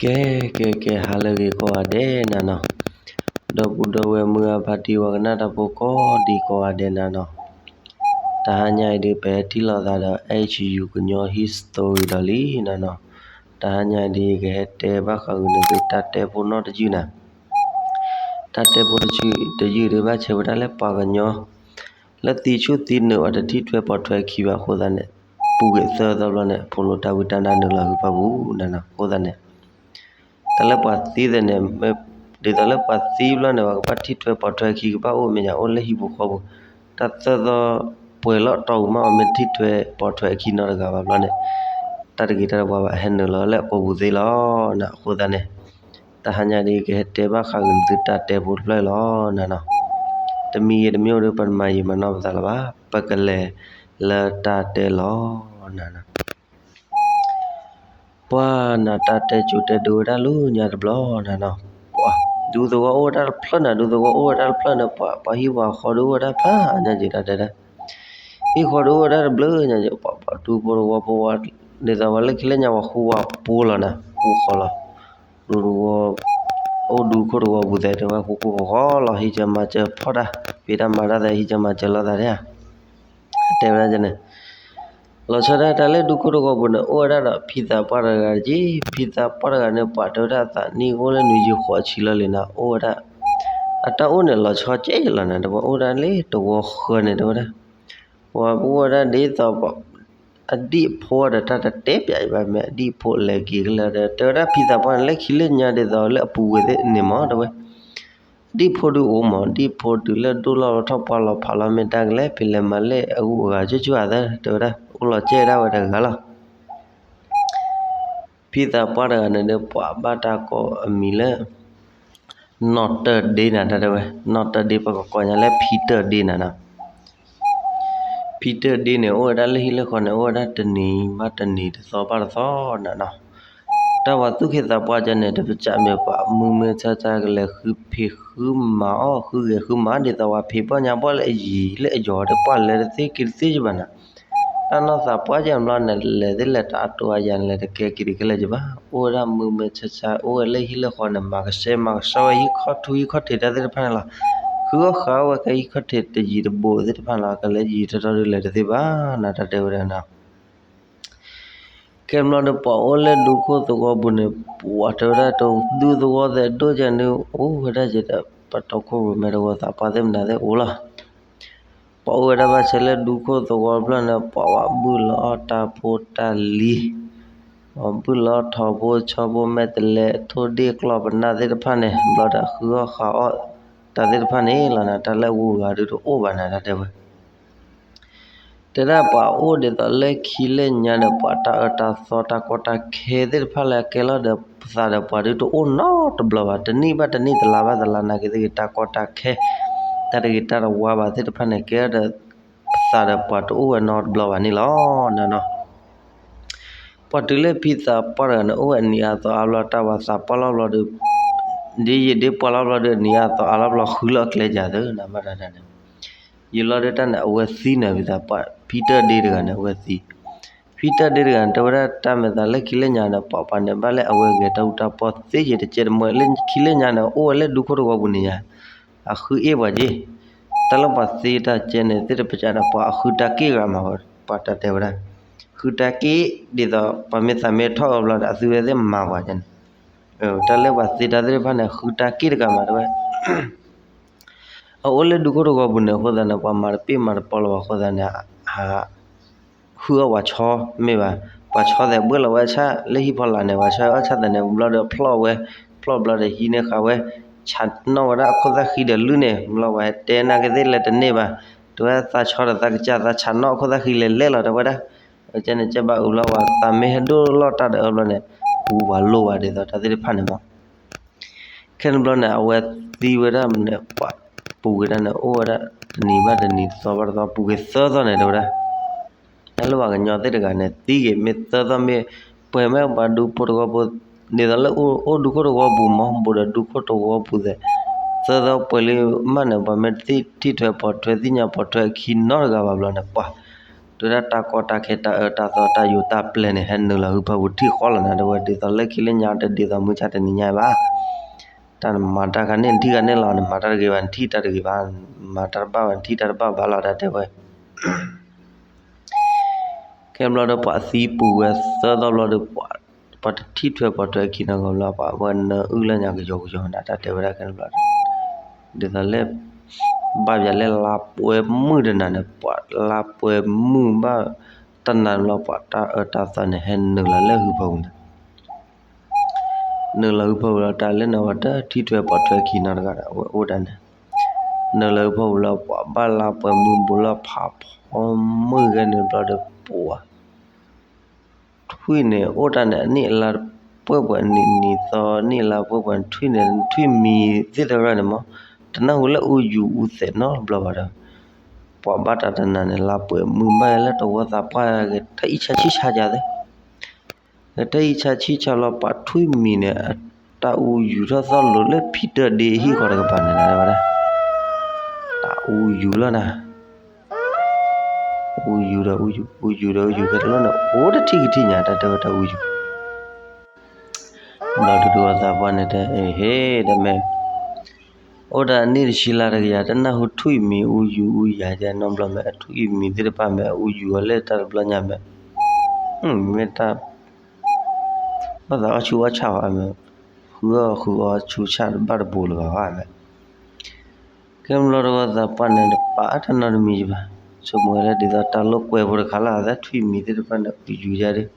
ကဲ ကဲ ကဲ ဟါလၢအဂ့ၤကိးဂၤဒဲးနၤနီၤ, ဒီပုၢ်ဒီဝဲၢ်မုၢ်ဂၢ်ဖါတံၢ် ပှၤကနၣ်တၢ်ဖိကိးဒံကိးဂၤဒဲးနၤနီၤ, တဟါညါအံၤဒုး ပဟဲထံၣ်လိာ်သးဒီး H U ကညီ history ဒီးလံနၤနီၤ, တဟါညါအံၤဒုး ယကဟဲတဲဘၣ်ဃးဂ့ၤန့ၣ်သု တၢ်တဲဖိနီတယုၢ်နၤ, တၢ်တဲဖိတယုၢ်တယုၢ်ဒုး ဘၣ်ဆၣ်ဝဲဒၣ်လၢပှၤကညီ လၢသံဆူၣ်သံနုာ်အီၤ တထံၣ်ထွဲပိာ်ထွဲခံဘၣ်အဃိသတးန့ၣ်, ပူၤကွံာ်သၢသီဘျီန့ၣ် ဖိလိာ်တၢ်ဝံတၢ်နါနုာ်လီၤဂုၤပၢ်ပူၤနၤနီၤ, အဃိသတးန့ၣ် တၢ်လၢပှၤသံသ့ၣ်န့ၣ် ဒ်သိးလၢပှၤသံဘျီန့ၣ် ပှၤကဘၣ်ထံၣ်ထွဲပိာ်ထွဲခံ ကဘၣ်အိၣ်မဲာ်ညါအိၣ်လၢဟံၣ်ဖိဃီဖိ, တၢ်သၢသီပှဲၤလီၤတီၢ်အူမး အီၤမ့ၢ်တထံၣ်ထွဲပိာ်ထွဲအခံနီတဂၤဘၣ်ဘျီန့ၣ်, တၢ်တဂ့ၤတၢ်တဝါဘၣ်ဟဲနုာ်လီၤလၢအပူၤပူၤသ့လီၤနၤ, အဃိသတးန့ၣ် တဟါညါဒ်အံၤ ကဟဲတဲဘၣ်ဃးဂ့ၤန့ၣ်သုတၢ်တဲဖိတဖျၢၣ်အံၤလီၤနၤနီၤ, တမံၤဂ့ၤတမံၤအိၣ်ဒီး ပတမၤယံာ်မၤနီၢ်ပသးလၢၤဘၣ်, ပကလဲၤလၢတၢ်တဲလီၤနၤနီၤ. ပှၤနၤတၢ်တဲကိၤတဲဒိဝဲဒၣ်လၢညါတဘျီနၤနီၤ, ပှၤဒူသဝီအိၣ်ဝဲဒၣ်တဖျၢၣ်နၤ, ဒူသဝီအိၣ်ဝဲဒၣ်တဖျၢၣ်န့ၣ် ပှၤ ပှၤဟံၣ်ပှၤဃီဒုးအိၣ်ဝဲဒၣ်ဖးညါက့ၤတၢ်တဲဒၣ်, ဟံၣ်ဃီဒုးအိၣ်ဝဲဒၣ်တဘျုးညါက့ၤ, ပှၤ ပှၤဒူဖိတဝီဖိဝဲ, ဒ်သိးပှၤလၢခံလၢညါပှၤဃူဝဲပူၤလီၤနၤ, ဃူဃီလီၤ, ဒူသဝီ အိၣ်ဒူခိၣ်တဝီပူၤသဲးတဲဝဲ ဃူဃီလီၤ, ဟံးစၢၤမၤစၢၤဖီၣ်တၢ်, ဖံးတၢ်မၤတၢ်သဲး ဟံးစၢၤမၤစၢၤလိာ်သးဒၣ်ဧါ, တဲဝဲဒၣ်န့ၣ် လီၤဆီဒၣ်တၢ်လၢဒူခိၣ်တဝီပူၤန့ၣ် အိၣ်ဝဲဒၣ်ဒီးဖံသးပှၢ်တဂၤတက့ၢ်. ဖံသးပှၢ်တဂၤန့ၣ် ပှၤတဲဝဲဒၣ်အသးနံၣ်အိၣ်လၢနွံဆံဃိးဆံလီၤလံနၤ, အိၣ်ဝဲဒၣ် အတၢ်အိၣ်န့ၣ် လီၤဆီကဲလီၤနၤ, တဲဝဲအိၣ်ဒၣ်လၢတဝီဃၢၤန့ၣ် တဲဝဲဒၣ်, ပှၤအိၣ်ဝဲဒၣ်ဒ်သိး အဒံၣ်အဖိဒီး တၢ်တတဲပၠးအံၤဘၣ် မ့ၢ်အဒံၣ်အဖိလဲၤက့ၤကလဲၤဒီး တဲဝဲဒၣ်ဖံသးပှၢ်န့ၣ် လၢခံလၢညါဒ်သိးလၢအပူၤကွံာ်သ့ၣ်န့ၣ်မး တဲဝဲ ဒံၣ်ဖိဒုးအိၣ်မး, ဒံၣ်ဖိတုၤလၢဒိၣ်လီၢ်လီၤထီၣ်ပှၢ်လီၤဖးလီၤ မ့ၢ်တၢ်ကလဲၤဖံးလဲၤမၤလဲၣ်အဂုၤအဂၤ ကၠိကၠိဧါသၢ တဲဝဲဒၣ် အိၣ်လီၤကဲဒၣ်ဝဲတဂၤလီၤ. ဖံသးပှၢ်တဂၤန့ၣ်ဒီး ပှၤဘၣ်တၢ်ကိးအမံၤလၢ နီၢ်တၢၢ်ဒ့နၤ တၢ်တဲဝဲ, နီၢ်တၢၢ်ဒ့ ပကကိးညါလၢဖံတၢၢ်ဒ့နၤနီၤ. ဖံတၢၢ်ဒ့န့ၣ် အိၣ်ဝဲဒၣ်လၢဟံၣ်လၢဃီန့ၣ် အိၣ်ဝဲဒၣ်တနံၤဘၣ်တနံၤ တသီဘၣ်တသီနၤနီၤ. တၢ်ပှၤသူၣ်က့သးပှၢ်ကဲန့ၣ် တပစးမ့ၢ်ပှၤမုၢ်မုၢ်ဆါဆါကလဲၤဃုဖံးဃုမၤအီၣ် ဃုဂဲၤဃုမၤ ဒ်သိးပှၤဖံးပီၢ်ညါပီၢ်လၢအယံၤလၢအယီၤဒီး ပှၤလဲၤတသ့က့ၤတသ့ကဘၣ်နၤ. တၢ်နီၢ်သးပှၢ်ကဲဘျီန့ၣ် လဲၤသ့လဲၤတၢ်အတိအယၤန့ၣ် လဲၤတကဲက့ၤတကဲလၢၤကဘၣ်. အိၣ်ဝဲဒၣ်မုၢ်မုၢ်ဆါဆါ အိၣ်ဝဲလၢဟံၣ်လၢဃီန့ၣ် မၤကဆှဲမၤကဆှီဝဲဟံၣ်ခီၣ်ထူဟံၣ်ခီၣ်ထံးတၢ်သ့ၣ်တဖၣ်န့ၣ်လီၤ. ဃုအီၣ်ဃုအီဝဲကဲဟံၣ်ခီၣ်ထံးတယံၤတဘူးသ့ၣ်တဖၣ်လီၤ. ကလဲၤယံၤထီထီဒုးလဲၤတသ့ဘၣ်နၤ တၢ်တဲဝဲဒၣ်နီၤ. ကဲဘျီဒီးပှၤအိၣ်လၢဒူခိၣ်သဝီပူၤန့ၣ် ပှၤတဲဝဲဒၣ်တဒူသဝီသဲးဒိၣ်ကဲန့ၣ် အိၣ်ဝဲဒၣ်ကဲဒီး ပှၤတီခိၣ်ရိၣ်မဲတဝီသးပှၢ်သ့ၣ်မနုၤသ့ၣ်အိၣ်လီၤ. ပှၤအိၣ်ဝဲဒၣ်ဘၣ်ဆၣ်လၢဒူခိၣ်သဝီဖျၢၣ်န့ၣ် ပှၤဝဲဘုၣ်လီၤအီၣ်တၢ်ဖိတၢ်လံၤ, ပှၤဘုၣ်လီၤထီဘိဆီဘိမဲာ်တဲးလဲး ထိၣ်ဒ့ၣ်ကျီၢ်ပနၢ်သ့ၣ်တဖၣ်န့ၣ် ဘျီဒီးဃုအီၣ်ဃုအီတၢ်သ့ၣ်တဖၣ်န့ၣ်လီၤနၤ. တၢ်လၢအဂုၤအဂၤဒုးတအိၣ်ဘၣ်နၤ တၢ်တဲဝဲ တဲဒၣ်ပှၤအိၣ်ဒ်သိးလၢခံလၢညါဒီး ပှၤတၢ်အၢတၢ်သီတၢ်ကီတၢ်ခဲသ့ၣ်တဖၣ်လၢအကဲလီၤဒီး ပသးဒီးပှၤဒုးတအိၣ်နီတဘျီဘၣ်. တနံၣ်ဘၣ်တနံၣ် တလါဘၣ်တလါ နာ်က့သ့ၣ်ဂ့ၤ တၢ်ကီတၢ်ခဲ တၢ်တဂ့ၤတၢ်တဝါဘၣ်သ့ၣ်တဖၣ်န့ၣ် ကဲဒီး ပသးဒီးပှၤတအိၣ်ဝဲနီတဘျီဘၣ်န့ၣ်လီၤနၤနီၤ. ပှၤတုၤလၢဖံသးပှၢ်တဂၤန့ၣ် အိၣ်ဝဲအနံၤအါသီအါဘျီ တၢ်ဝဲသးပှၢ်လီၤဘျီဒီး ဒ်ယံာ်ဒ်ပှၢ်လီၤဘျီဒီး အနံၤအါသီအါလီၤဘျီ ဃုလီၤအကျဲကၢ်သၢနၤ ဘၣ်တၢ်တၢ်န့ၣ် ယံာ်လီၤဒီးတၢ်န့ၣ် အဝဲသံနၤ ဖံသးပှၢ် ဖံတၢၢ်ဒ့တဂၤန့ၣ် အဝဲသံ ဖံတၢၢ်ဒ့တဂၤန့ၣ် တဲဝဲဒၣ်တၢ်မဲာ်သးလၢခံလၢညါန့ၣ် ပှၤပှၤန့ၣ် ဘၣ်လၢအဝဲဂဲၤတၢ်အူတၢ်ပီၢ်သ့ယံာ်တကဲတမံၤ လၢခံလၢညါန့ၣ် အိၣ်ဝဲလၢဒူခိၣ်တဝီပူၤန့ၣ်ယါ အဃုအ့ၣ်ပှၤက့ၤ တၢ်လၢပှၤသ့တၢ်ကဲန့ၣ် သ့ၣ်တပစးန့ၣ် ပှၤအဃုတၢ်က့ၣ်ဂၤမး ပှၤတၢ်တဲဝဲဒၣ် ဃုတၢ်က့ၣ် ဒ်သိးပှၤမ့ၢ်သးမ့ၢ်ထီၣ်အၢဘျီဒီး အသုဝဲသ့ၣ်မၤပှၤန့ၣ် တၢ်လၢပှၤသ့တၢ်သ့ၣ်တဖၣ်န့ၣ် ဃုတၢ်က့ၣ်တဂၤမး တဲဝဲ အအိၣ်လၢဒူခိၣ်တဝီပူၤန့ၣ် အဃိသတးန့ၣ် ပှၤမၤတပ့ၢ်မၤတပီလၢၤဘၣ်အဃိသတးန့ၣ် ဃုအီၣ်ပှၤဆီမ့ၢ်ဘၣ် ပှၤဆီသဲးဘှ့ၣ်လီၤဝဲဆၣ် လၢဟံၣ်ဖီလာ်န့ၣ် ပှၤဆီအီၣ်ဆၣ်သဲးန့ၣ် ဘျီဒီးဖျီၣ်ဝဲ ဖျီၣ်ဘျီဒီးဟံးန့ၢ်ဃာ်ဝဲ ဆးနီၣ်ဝဲဒၣ်အခိၣ်သၣ်ဃံဒီးလုၢ်န့ၣ် ဘျီဝဲတဲနာ်က့သ့ၣ်လဲၤတန့ၢ်ဘၣ် တဲဝဲသးဆီဒီးသးကစၢ်သးဆးနီၣ်အခိၣ်သၣ်ဃံလဲၤလဲၣ်လီၤ တဲဝဲဒၣ် ကဲန့ၣ်ကဲဘၣ်အုးဘျီဝဲ သးမ့ၢ်ဟဲဒိၣ်လီၣ်တၢ်ဒီးအၢဘျီန့ၣ် ပူၤပှၤလိၣ်ဘၣ်ဒ်သိးတၢ်သ့ၣ်တဖၣ်န့ၣ်မး ခဲန့ၣ်ဘျီန့ၣ် အဝဲသံဝဲဒၣ်န့ၣ် ပှၤပူၤကွံာ်ဒၣ်န့ၣ် အိၣ်ဝဲဒၣ်တနံၤဘၣ်တနံၤ တသီဘၣ်တသီ ပူၤကွံာ်သၢသီန့ၣ် တဲဝဲဒၣ် တၢ်လၢပှၤကညီသ့ၣ်တဂၤန့ၣ် သံက့ၤမ့ၢ်သၢသီမ့ၢ် ပှဲၤမ့ၢ်ပှၤဒူဖိတဝီပူၤ ဒ်သိးလၢအိၣ်ဒူခိၣ်တဝီပူၤမး ဘူးဒီးဒူခိၣ်တဝီပူၤသ့ၣ် သၢသီပှဲၤလံမးန့ၣ် ပှၤမ့ၢ်တထံၣ်ထွဲပိာ်ထွဲသ့ၣ်ညါပိာ်ထွဲအခံနီတဂၤဘၣ်ဘျီန့ၣ် ပှၤ တုၤဒၣ်တၢ်ကီတၢ်ခဲတၢ်အၢတၢ်သီတၢ်ယိာ်တၢ်ပျဲၢ်န့ၣ် ဟဲနုာ်လီၤဟုဖၢပူၤထံၣ်ဃီလီၤနၤ တဲဝဲ, ဒ်သိးလၢခံလၢညါတဒ်သိးမုၢ်ဆါတနံၤညါဘၣ်. တၢ်နမၤတၢ်ခါန့ၣ် နထံၣ်ခါန့ၣ်လီၤ နမၤတၢ်တဂ့ၤဘၣ် နထံၣ်တၢ်တဂ့ၤဘၣ်, မၤတၢ်တဘၣ်ဘၣ် နထံၣ်တၢ်တဘၣ်ဘၣ်လီၤ တၢ်တဲဝဲ ခဲဘျီဒီးပှၤသံပူၤဝဲသၢသီဘျီဒီး ပှၤတထံၣ်ထွဲပိာ်ထွဲခံနီတဂၤဘျီ ပှၤဝဲနၢအုၣ်လၢညါကယီကယီနၤ တၢ်တဲဝဲဒၣ်ခဲဘျီဒီး ဒ်သိးလၢ ဘၣ်ယၤလၢလါပှဲၤမုၢ်တနၤန့ၣ် ပှၤလါပှဲၤမုၢ်ဘၣ်တနၤဘျီ ပှၤတၢ်အၢတၢ်သီန့ၣ် ဟဲနုာ်လီၤလၢဟုဖၢပူၤန့ၣ် နုာ်လီၤဟုဖၢပူၤလီၤ တၢ်လၢန့ၣ် ပှၤတထံၣ်ထွဲပိာ်ထွဲခံနီတဂၤဒီး အဝဲအိၣ်တၢ်န့ၣ် နုာ်လီၤဟုဖၢပူၤလီၤ ပှၤဘၣ်လါပှဲၤမုၢ်ဘူးလီၤဖးဖီမုၢ်ဂဲၤန့ၣ်ဘျီဒီး ပှၤ ထွံၣ်န့ၣ် အိၣ်တၢ်န့ၣ် အနံၣ်အလါပှဲၤပှဲၤနံၤနံၤသီ နံၣ်အလါပှဲၤပှဲၤထွံၣ်န့ၣ် ထွံၣ်မံၤသ့ၣ်တဖၣ်န့ၣ်မး တနၢ်ဟူလၢအူယူၤအူသဲးနီတဘျီဘၣ်ဒီး ပှၤဘၣ်တၢ်တနၤန့ၣ် လါပှဲၤမုၢ်ဘၣ်လၢတဝီသးပှၢ်ဂဲၤထၢၣ်အံၣ်ဆါဆံၣ်ဆါကသ့ ဂဲၤထၢၣ်အံၣ်ဆါဆံၣ်ဆါလီၤ ပှၤထွံၣ်မံၤန့ၣ် အတၢ်အူယူၤထီၣ်သီၣ်လိၤလၢဖံတၢၣ်ဒ့အဟံၣ်ဃီတကပၤန့ၣ် တဲဝဲဒၣ် တၢ်အူယူၤလီၤနၤ အူယူၤဒီးအူယူၤ အူယူၤဒီးအူယူၤ ကဲတလီၢ်န့ၣ် အိၣ်တထံၣ်ကထံၣ်ညါ တၢ်တဲဝဲတၢ်အူယူၤ ဘျီဒုးတဝီသးပှၢ်န့ၣ်တဲ အဟ့ၣ် တမ့ၢ် အိၣ်ဒီးအနံၣ်တဆံလါတကယၤ တနၢ်ဟူထွံၣ်မံၤအူယူၤအူယၤယဲနီတဘျီမ့ၢ် အထွံၣ်အံၤမံၤသ့ၣ်တဖၣ်မ့ၢ်အူယူၤအီၤလၢတၢ်တဘျီညါမ့ၢ် မ့ၢ်တၢ် ဘၣ်သးအီၣ်ဆူၣ်အီၣ်ဆၣ်ဘၣ်မ့ၢ် ဃုအီၣ်ဃုအီဆူၣ်ဆၣ်တဘၣ်တဘူးလၢၤဘၣ်ဘၣ်မ့ၢ် ကဲဘျီတဝီသးပှၢ်န့ၣ် တပာ်အါတၢ်နီတမံၤဘၣ်, ဆိကမိၣ်ဝဲလၢဒ်သိးတၢ်လိာ်ကွဲဖိတခါလၢအသးထွံၣ်မံၤသ့ၣ်တဖၣ်န့ၣ် အူယူၤယါဒီး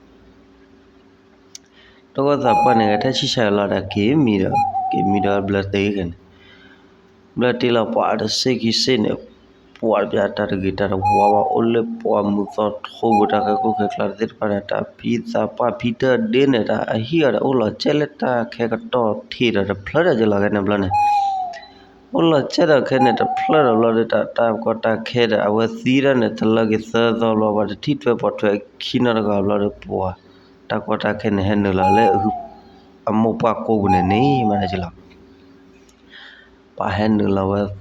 တဝီသးပှၢ်န့ၣ် ဂဲၤထၢၣ်ဆံၣ်ဆါလီၤဒီး က့ၤမံဒီး က့ၤမံဒီးဘျၢတ့ၢ်ခဲန့ၣ် ဘျၢတ့ၢ်လီၤပှၤတစ့ၢ်ခံစ့ၢ်န့ၣ် ပှၤတပျၢ်တၢ်တဂ့ၤတၢ်တဝါဘၣ် အိၣ်လၢပှၤမုၢ်သီထိပူၤ တၢ်ခဲကိၢ်ခဲကျါသ့ၣ်တဖၣ်န့ၣ် တၢ်ဖံသးပှၢ်ဖံတၢၣ်ဒ့န့ၣ် တၢ်အဟံၣ်အီၤဒီး အိၣ်လီၤကဲလၢတၢ်ခဲကတီၢ်ထံးဒီးတဖျၢၣ်ဒီးကလီၤခဲန့ၣ်ဘျီန့ၣ် အိၣ်လီၤကဲဒီးခဲန့ၣ် တဖျၢၣ်ဒီးဘျီဒီး တၢ်တၢ်ကီတၢ်ခဲဒီး အဝဲသံဒၣ်န့ၣ် တလၢက့ၤသၢသီဘျီ ပှၤတထံၣ်ထွဲပိာ်ထွဲခံနီတဂၤဘျီဒီး ပှၤတၢ်ကီတၢ်ခဲန့ၣ် ဟဲနုာ်လီၤလၢ အမိၢ်ပှၢ်ကိးပူၤန့ၣ်န့ၣ် မၤတက့ၤလီၤ ပှၤဟဲနုာ်လီၤဝဲသၣ်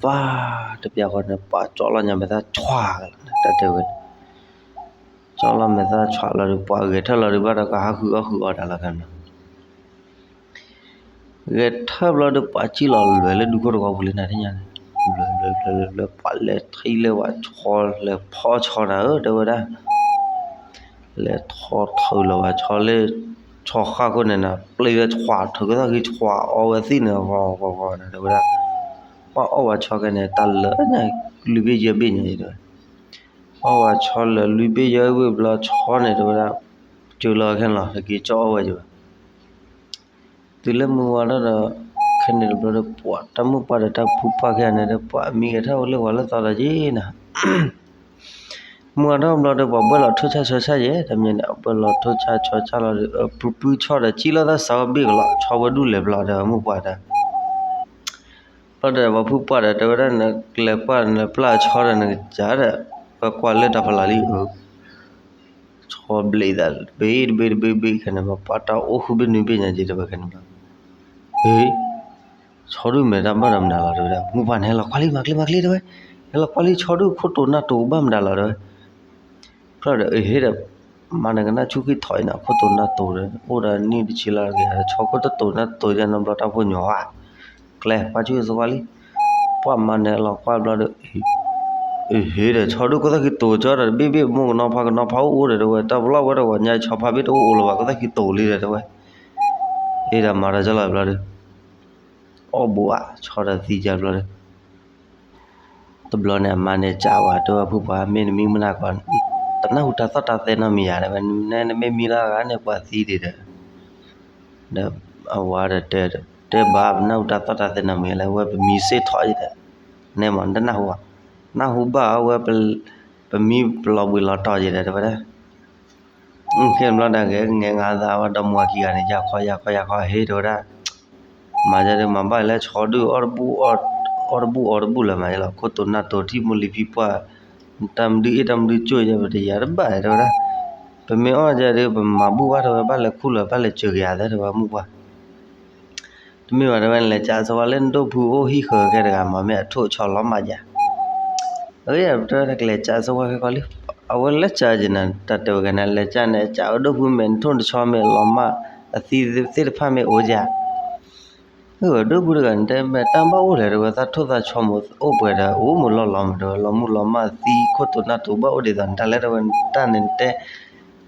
တပျၢ်ဃီန့ၣ် ပှၤကၠီလီၤညါမဲာ်သၣ်ဆွးလီၤ တၢ်တဲဝဲန့ၣ် ကၠီလီၤမဲာ်သၣ်ဆွးလီၤဒီး ပှၤဂဲၤထၢၣ်လီၤဒီး ဘၣ်ဒီးကဟးဃုအီၣ်ဃုအီတၢ်လီၤခဲန့ၣ် ဂဲၤထၢၣ်ဘျီဒီး ပှၤစံၣ်လီၤလွဲၤလၢဒူခိၣ်တဝီပူၤလံနၤသ့ၣ်ညါန့ၣ် လွဲၤလွဲၤလွဲၤလွဲၤ ပှၤလဲၤထံၣ်လၢပှၤဆီလဲၤဖီဆီနၤဧၢ တဲဝဲဒၣ် လဲၤထီၣ်ထုးလီၤပှၤဆီလၢ ဆီဃၣ်ခိၣ်န့ၣ်နၤ ပျံၤဝဲဆွးထုးကသီၣ်ခံဆွးအီဝဲသ့ၣ်န့ၣ် ဂီၤဂီၤဂီၤဂီၤနၤ တဲဝဲဒၣ် ပှၤအီၣ်ပှၤဆီခဲန့ၣ် တၢ်လၢညါ လွံၢ်ဘ့ၣ်ယဲၢ်ဘ့ၣ်ညါအံၤတဲဝဲ အီၣ်ပှၤဆီလၢလွံၢ်ဘ့ၣ်ယဲၢ်ဘ့ၣ်ဘျီဆီန့ၣ် တဲဝဲဒၣ် စၢလီၤခဲန့ၣ်လီၤ တက့ၤကၠီအီၣ်ဝဲကဘၣ် တုၤလၢမုၢ်ဝါထီၣ်ဒီး ခဲန့ၣ်တဘျီဒီး ပှၤတၢ်မိၢ်ပှၢ်ဒီးတၢ်ဖုပှၢ်ခဲန့ၣ်ဒီး ပှၤမံဂဲၤထၢၣ်အိၣ်လၢပှၤလၢသီဒီးက့ၤနၤ မုၢ်ဝါထီၣ်ဘျီဒီး ပှၤဘၣ်လီၤထိၣ်ဆၣ်ဆီဆၣ်ယဲၢ် တမ့ၢ်န့ၣ် အဘၣ်လီၤထိၣ်ဆၣ်ဆီဆၣ်လီၤဒီး ပုၢ်ပုၢ်ဆီဒီး စံၣ်လီၤသၣ်စးဝဲဘ့ၣ်ကလီၤ ဆီဝဲဒူၣ်လဲၤဘျီဒီး မိၢ်ပှၢ်ဒီး ဘျီဒီး ပှၤဖုပှၢ်ဒီး တဲဝဲဒၣ် နကျဲၤကွၢ်နပျၢ်ဆီဒီး နကစၢ်ဒီး ပှၤကွၢ်လၢတၢ်ဖီလာ်လံ အၢ ဆီဘျ့းသး တဘ့ၣ်တဘ့ၣ်တဘ့ၣ်ဘ့ၣ်ခဲန့ၣ် ပှၤတၢ်အိၣ်ဃုဘ့ၣ်နွံဘ့ၣ်ညါက့ၤတဲဝဲခဲန့ၣ်ဘျီ ဟ့ ဆီဒုၣ်မဲာ်တၢ်ဘၣ်ဒီးမနုၤလီၤတဲဝဲဒၣ် မိၢ်ပှၢ်န့ၣ် ဟဲလီၤကွၢ်လံ မၤကျဲမၤကျဲတဲဝဲ ဟဲလီၤကွၢ်လံ ဆီဒုၣ်ခိၣ်တိၤနၢ်တိၤဘၣ်မနုၤလီၤတဲဝဲ ဖျၢၣ်ဒီး အဟ့ဒီး မၤနကနၣ်ဆူၣ်ဃံထီၣ်အံၤနၤ ခိၣ်တိၤနၢ်တိၤဒီး အိၣ်ဒီးနံၣ်တဆံလါတကယၤဒီး ဆီခိၣ်တတိၤနၢ်တိၤယဲၢ်နီတဘျီတၢ်ဖိညီဘၣ် ကျဲ ကွၢ်ဆူၣ်သကွၢ်လံ ပှၤမၤန့ၣ်လီၤကွၢ်ဘျီဒီး အဟ့ဒီး ဆီဒုၣ်ခိၣ်သၣ်ခံတိၤကၠီဒီး တဘ့ၣ်ဘ့ၣ်မိၢ်ကနီၤဖါကနီၤဖါအိၣ်အိၣ်ဒီးတဲဝဲ တၢ်ပလီၢ်ဝဲတဝီညါဆီဖါဘ့ၣ်တအိၣ်အိၣ်လၢၤဘၣ် ခိၣ်သၣ်ခံတိၤလံဒီးတဲဝဲ အ့ဒီးမၤဒီးကၠီလီၤဘျီဒီး အီၣ်ဘိးဧါ ဆီဒီးသံကၠီဘျီဒီး တဘျီန့ၣ် အမါန့ၣ်စံးဝဲ တဲဝဲဖုပှၢ် မ့ၢ်နမံမနုၤကီး တနၢ်ဟူတၢ်သီၣ်တၢ်သဲနီတမံၤယါ တဲဝဲ နမ့ၢ်မံလၢအဂၤန့ၣ် ပှၤသံဒံးဒီး ဒီးအဝၤဒီးတဲ တဲဘၣ် ပနၢ်ဟူတၢ်သီၣ်တၢ်သဲနီတမံၤလၢ ဝဲပမံစ့ၢ်ထီၣ်ယဲၢ်ဒီး နဲမး နတနၢ်ဟူဘၣ် နၢ်ဟူဘၣ်အဝဲ ပမံပလီၤဘှံးလီၤတီၤယဲၢ်ဒီး တဲဝဲဒၣ် ခဲဘျီဒၣ်ဂဲၤငဲၤငါသးဝဲ ဒီမါဝၤခံဂၤန့ၣ် ယါခီယါခီယါခီဟ့ၣ်တဲဝဲဒၣ် မၤယါဒုးမၤဘၣ်လၢဆီဒုၣ် အီၣ်တဘူၣ်အီတဘူၣ်အီတဘူၣ်လၢၤမးယလီၤ ခိၣ်တိၤနၢ်တိၤထံၣ်မိၢ်လံၤဖံပှၢ် တၢ်မနုၤအ့ၣ်တၢ်မနုၤကၠိၣ်ယဲၢ် ပတယၤတဘၣ်တဲဝဲဒၣ် ပမ့ၢ်အီၣ်ယဲၢ်ဒုး ပမၤဘူၣ်ဘၣ်တဲဝဲ ဘၣ်လဲၤခူၣ်လၢၤ ဘၣ်လဲၤစၢၤက့ၤယၤသဲတဲဝဲမုၢ်ပှၢ် တမ့ၢ်ဘၣ်တဲဝဲ နလဲၤစးစဝါလၢနဒိၣ်ဖုအိၣ်ဟံၣ်ဃၢၤခဲတဂၤ မ့ၢ်အထိၣ်ဆီလီၤမးယၤ အတဲဝဲ ကလဲၤစးစဝါခဲကီၢ်လံ အဝဲလဲၤကၢက့ၤနၤ တၢ်တဲဝဲကန့ၣ် လဲၤကၢန့ၣ် ကၢဝဲဒိၣ်ဖုမဲာ် နထိၣ်နဆီမ့ၢ်လီၤမၢ် အသံသ့ၣ်တဖၣ်မ့ၢ်အိၣ်ကၢ ဒိၣ်ဖုတဂၤန့ၣ် တဲမ့ၢ်တၢ်ဘၣ်အိၣ်လဲၣ် တဲဝဲ သးထိၣ်သးဆီမ့ၢ်အိၣ်ပှဲၤဒီး အိၣ်မုာ်လီၢ်လီၤမး တဲဝဲ လီၤမုၢ်လီၤမၢ်သံ ခိၣ်တိၤနၢ်တိၤဘၣ်အိၣ်ဒ်သိး နတၢ်လဲၣ် တဲဝဲ တၢ်န့ၣ်တဲ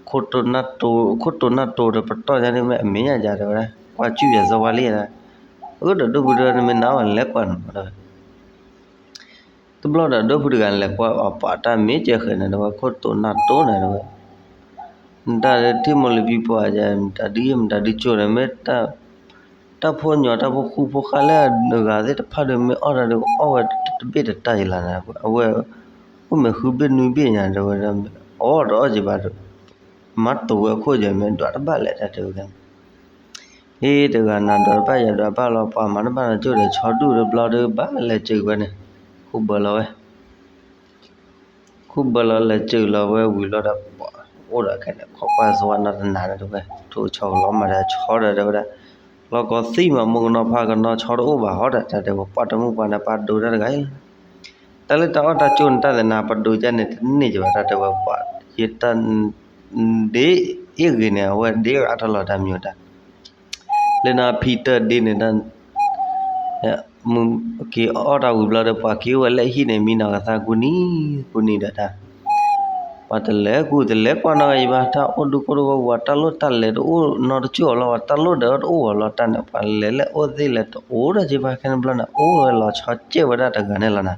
ခိၣ်တိၤနၢ်တိၤ ခိၣ်တိၤနၢ်တိၤဒီးပတီၢ်ညါန့ၣ်မ့ၢ်အမဲာ်ညါကၢ တဲဝဲဒၣ် ကွၢ်ကူၣ်ပၠးစီဝါလံဒၣ် အဃိဒီးဒိၣ်ဖုတဲဝဲ နမ့ၢ်နာ်ဝဲ နလဲၤကွၢ်န့ၣ် တဲဝဲ တဘျီဒီးဒိၣ်ဖုတဂၤန့ၣ် လဲၤကွၢ်အပှၤတၢ်မ့ၢ်ကဲဃဲၤန့ၣ် တဲဝဲ ခိၣ်တိၤနၢ်တိၤန့ၣ် တဲဝဲ နတၢ်ထံၣ်မိၢ်လံၤဖံပှၢ်ယၤ မတၤဒုမတၤဒုကၠိန့ၣ် မ့ၢ်တၢ်ဖိညီ တၢ်ဖိဃူဖိဃာ်လၢအဂၤသ့ၣ်တဖၣ်ဒီး မ့ၢ်အီၣ်တၢ်ဒီး အီၣ်ဝဲတဘ့ၣ်တတၢ်ယလီၤန့ၣ် အဝဲ အိၣ်မ့ၢ်ဃုဘ့ၣ်နွံဘ့ၣ်ညါ တဲဝဲ အီၣ်တအီၣ်က့ၤဘၣ်ဒီး မၤတိၤဝဲအခိၣ်ယဲၢ် မ့ၢ်ဒွးတဘၣ်လဲၣ် တၢ်တဲဝဲန့ၣ် ဟ့ၣ်တဂၤနၤဒွးတဘၣ်ယၤဒွးဘၣ်လီၤ ပှၤမၤတဘၣ်နီတကၠိၢ်ဒီး ဆီဒူၣ်တဘျီဒီး ဘၣ်လဲၤစၢၤဝဲန့ၣ် ခိၣ်ဘၢလီၤဝဲ ခိၣ်ဘၢလီၤလဲၤစၢၤလီၤဝဲဝံၤလီၤဒီး ပှၤအိၣ်ဒီးခဲန့ၣ် ခိးကွၢ်စီဝါနီတနၤဒီး တဲဝဲ ထိၣ်ဆီကလီၤမၤဒီးဆီဒီး တဲဝဲဒၣ် လီၢ်ကီသံၣ်မး မုၢ်ကနီၤဖးကနီၤ ဆီတအိၣ်ဘၣ်ဟီဒီး တၢ်တဲဝဲ ပှၤတမုၢ်ပှၢ်န့ၣ် ပှၤဒိးတၢ်တဂၤအံၤလီၤ တၢ်လၢတၢ်အီၣ်တၢ်ကၠိန့ၣ် တၢ်သနာ် ပဒိးကၢန့ၣ် တန့ၢ်က့ၤဘၣ် တၢ်တဲဝဲ ပှၤ ယတၢ် ဒ့အ့ၣ်ဂ့ၤန့ၣ် အဝဲဒ့အါထီၣ်လီၤတၢ်မံၤတၢ် လၢနဖံတၢၢ်ဒ့န့ၣ် မုၢ်က့ၤအီၣ်တၢ်ဝံၤဘျီဒီး ပှၤက့ၤအိၣ်ဝဲလၢဟံၣ်န့ၣ် မံနီၤကသါကူနံၤ ကူနံၤဒီးတၢ် ပှၤတလဲၤကူတလဲၤကွၢ်နီတဂၤအံၤဘၣ် တၢ်အိၣ်ဒူခိၣ်တဝီပူၤ တၢ်လိၣ်တၢ်လဲၤတအိၣ်နီတကၠိၢ်အီၤလီၤ ပှၤတၢ်လိၣ်ဒီးတအိၣ်အီၤလီၤ တၢ်န့ၣ် ပှၤလဲၤလၢအိၣ်သ့ၣ်လဲၤတအိၣ်ဒီးက့ၤဘၣ် ခဲန့ၣ်ဘျီန့ၣ် အိၣ်ဝဲလီၤဆီကဲဝဲဒၣ်တဂၤန့ၣ်လီၤနၤ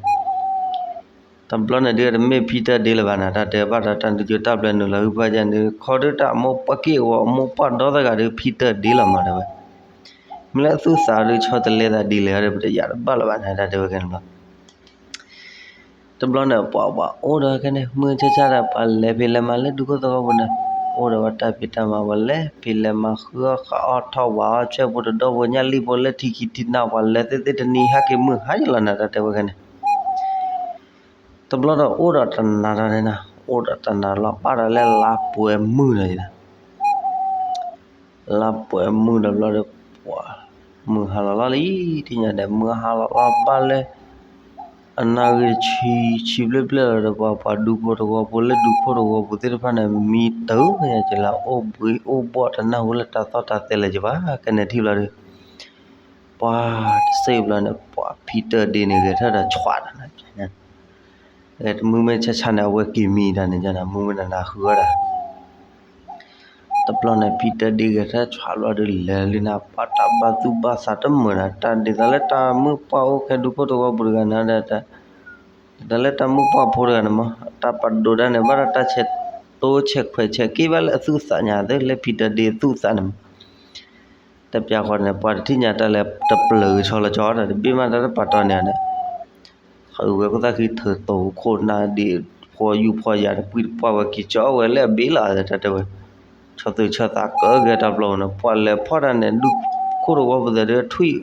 တဘျီန့ၣ်ဒုး တမ့ၢ်ဖံတၢၢ်ဒ့လၢၤဘၣ်နၤ တၢ်တဲဘၣ်ဒီးတၢ်နကၠိတၢ်ဘျၢနုာ်လီၤဟုဖၢကန့ၣ် ခီဒုးတၢ်အမိၢ်ပှၢ်က့ၣ်အဂီၤ အမိၢ်ပှၢ်ဒီသဂၤဒီး ဖံတၢၢ်ဒ့လီၤမး တဲဝဲ မ့ၢ်လၢအသူၣ်သးဒီး ဆီတလဲသးဒ်လဲၣ်ဒီး ပတယာ်တဘၣ်လၢၤဘၣ်နၤ တၢ်တဲဝဲကန့ၣ်ဘျီ တဘျီန့ၣ် ပှၤပှၤအိၣ်ဒီးခဲန့ၣ် မုၢ်ဆါဆါဒီး ပှၤလဲၤဖံးလဲၤမၤလၢဒူခိၣ်သဝီပူၤန့ၣ် အိၣ်ဒီးဝဲတၢ်ဖံးတၢ်မၤ ပှၤလဲၤဖံးလဲၤမၤ ဃုအီၣ်ဃးအီၣ်ထီၣ်ဝးအီၣ် ဆွဲၣ်ဖိတဒီဖိညၣ်လံၣ်ဖိလၢထံခံထံနၢ် ပှၤလဲၤသ့ၣ်သ့ၣ်တနံၤ ဟဲက့ၤမုၢ်ဟါယလီၤနၤ တၢ်တဲဝဲခဲန့ၣ် တဘျီဒီးအိၣ်ဒီးတနၤဒီးန့ၣ်နၤ အိၣ်ဒီးတနၤလီၤ ဘၣ်ဒီးလၢလါပှဲၤမုၢ်ဒီးန့ၣ် လါပှဲၤမုၢ်ဒီးဘျီဒီး ပှၤ မုၢ်ဟါလီၤလီၤလံ ထံၣ်ညါဒီး မုၢ်ဟါလီၤလီၤဘၣ်လၢ အနၣ်ဂ့ၢ်ဆံ ဆံဘျဲၣ်ဘျဲၣ်လီၤဒီး ပှၤပှၤဒူဖိတဝီဖိလၢဒူခိၣ်တဝီပူၤသ့ၣ်တဖၣ်န့ၣ် မံတၢ်ညါက့ၤလၢ အိၣ်ဘှံးအိၣ်ဘှီၣ် တနၢ်ဟူလၢတၢ်သီၣ်တၢ်သဲလၢၤက့ၤဘၣ် ကန့ၣ်ထံၣ်ဘျီဒီး ပှၤတစဲးဘျီန့ၣ် ပှၤဖံတၢၢ်ဒ့န့ၣ် ဂဲၤထၢၣ်ဒီးဆွးတၢ်န့ၣ် မုၢ်မ့ၢ်ဆါဆါန့ၣ် အဝဲက့ၤမံတၢ်န့ၣ် မုၢ်မ့ၢ်နၤနၤဃုဝဲဒၣ် တဘျီန့ၣ် ဖံတၢၢ်ဒ့ဂဲၤထၢၣ်ဆွးဘျီဒီး လဲၤလံနၤ ပှၤတၢ်ဘၣ်သူၣ်ဘၣ်သးတမုာ်နၤ တၢ်ဒ်သိးလၢတၢ်မုၣ်ပှၢ်အိၣ်ခဲဒူခိၣ်တဝီပူၤတဂၤန့ၣ် ဒ်သိးလၢတၢ်မုၣ်ပှၢ်ဖိတဂၤန့ၣ်မး တၢ်ပဒိးတၢ်န့ၣ် ဘၣ်ဒီးတၢ်ဆဲးတိဆဲးခွဲးဆဲးက့ဘၣ်လၢအသူၣ်သးညါသ့ လၢဖံတၢၢ်ဒ့အသူၣ်သးန့ၣ်မး တပျၢ်ဃီန့ၣ် ပှၤတထံၣ်ညါတၢ်လၢတပျၢၤကဆီလၢကၠီဒီး တဘ့ၣ်မးတၢ်တပာ်တီၢ်န့ၣ်န့ၣ် ဃုဝဲခိၣ်သၣ်ခံထၢၣ်တိာ်ခိၣ်နၢ်ဒ့ ဖှီယူၢ်ဖှီယာ် တပှံၢ်တပှၢ်ဝဲက့ၤကၠီဝဲလၢအဘ့ၣ်လီၤ တၢ်တဲဝဲ ဆီၣ်သုးဆီၣ်သးကဂဲၤတၢ်ပျီပူၤန့ၣ် ပှၤလဲၤဖီၣ်တၢ်န့ၣ် ဒူခိၣ်တဝီပူၤသ့ၣ်ဒီးထွံၣ်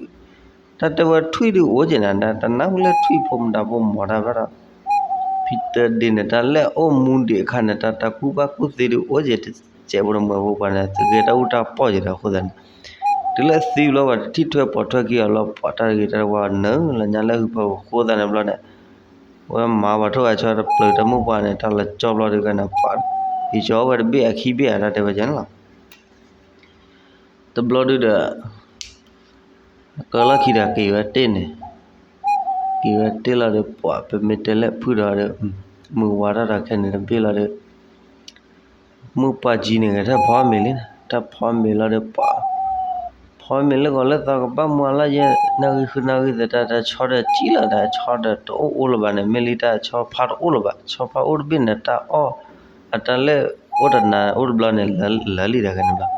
တၢ်တဲဝဲထွံၣ်ဒုးအိၣ်က့ၤနၤ တၢ်တနၢ်ဟူလၢထွံၣ်ဖိမတၤဖိမီၤတၢ်ဘၣ်ဒီး ဖံတၢၢ်ဒ့န့ၣ် တၢ်လဲၣ်အိၣ်မူဒံးအခါန့ၣ် တၢ်တၢ်ကူၣ်ဘၣ်ကူၣ်သ့ဒုးအိၣ်က့ၤ တစဲးဖိတမုာ်ဖိပှၤန့ၣ် သုးဂ့ၤတၢ်အူတၢ်ပီၢ်က့ၤဒီးအဃိသတးန့ၣ် တုၤလၢသံဘျီပှၤတထံၣ်ထွဲပိာ်ထွဲက့ၤအီၤလီၤ ပှၤတၢ်တဂ့ၤတၢ်တဝါနၢၤလၢညါလၢဟုဖၢပူၤအဃိသတးန့ၣ်ဘျီန့ၣ် ဝဲမၤပှၤထိၣ်ဂၤဆီတပျၢၤတၢ်မုၣ်ပှၢ်န့ၣ် တၢ်လီၤကၠီဘျီဒုးကန့ၣ် ပှၤက့ၤကၠီဝဲတဘ့ၣ်အခံဘ့ၣ်အတၢ်တဲဝဲကန့ၣ်လီၤ တဘျီဒုဒီး ကလီၢ်ခံဒီးက့ၤဝဲတ့ၢ်န့ၣ် က့ၤဝဲတ့ၢ်လီၤဒီး ပှၤပမ့ၢ်တဲလဲၣ်ဖုၣ်ဒီးဒီး မုၢ်ဝါထီၣ်ဒီးခဲန့ၣ်တဘ့ၣ်လီၤဒီး မုၢ်ပှၢ်ကံန့ၣ်ဂဲၤထၢၣ်ဖီမ့ၤလံန့ၣ် တၢ်ဖီမ့ၤလီၤဒီးပှၤ ဖီမ့ၤလၢဂီၤလၢသီကဘၣ်မူအလီၢ်ယဲၢ် နၣ်ဂံၢ်ဃုနၣ်ဂံၢ်သတး တၢ်ဆီဒီးကံလီၤ တၢ်ဆီဒီးတအိၣ်အိၣ်လၢၤဘၣ်န့ၣ် မ့ၢ်လံတၢ်ဆီဖါတအိၣ်လၢၤဘၣ် ဆီဖါအိၣ်တဘ့ၣ်န့ၣ် တၢ်အီၣ် အတၢ်လဲၣ်အိၣ်တနၤအိၣ်တဘျီန့ၣ် လၢလံဒီးခဲန့ၣ်ဘျီ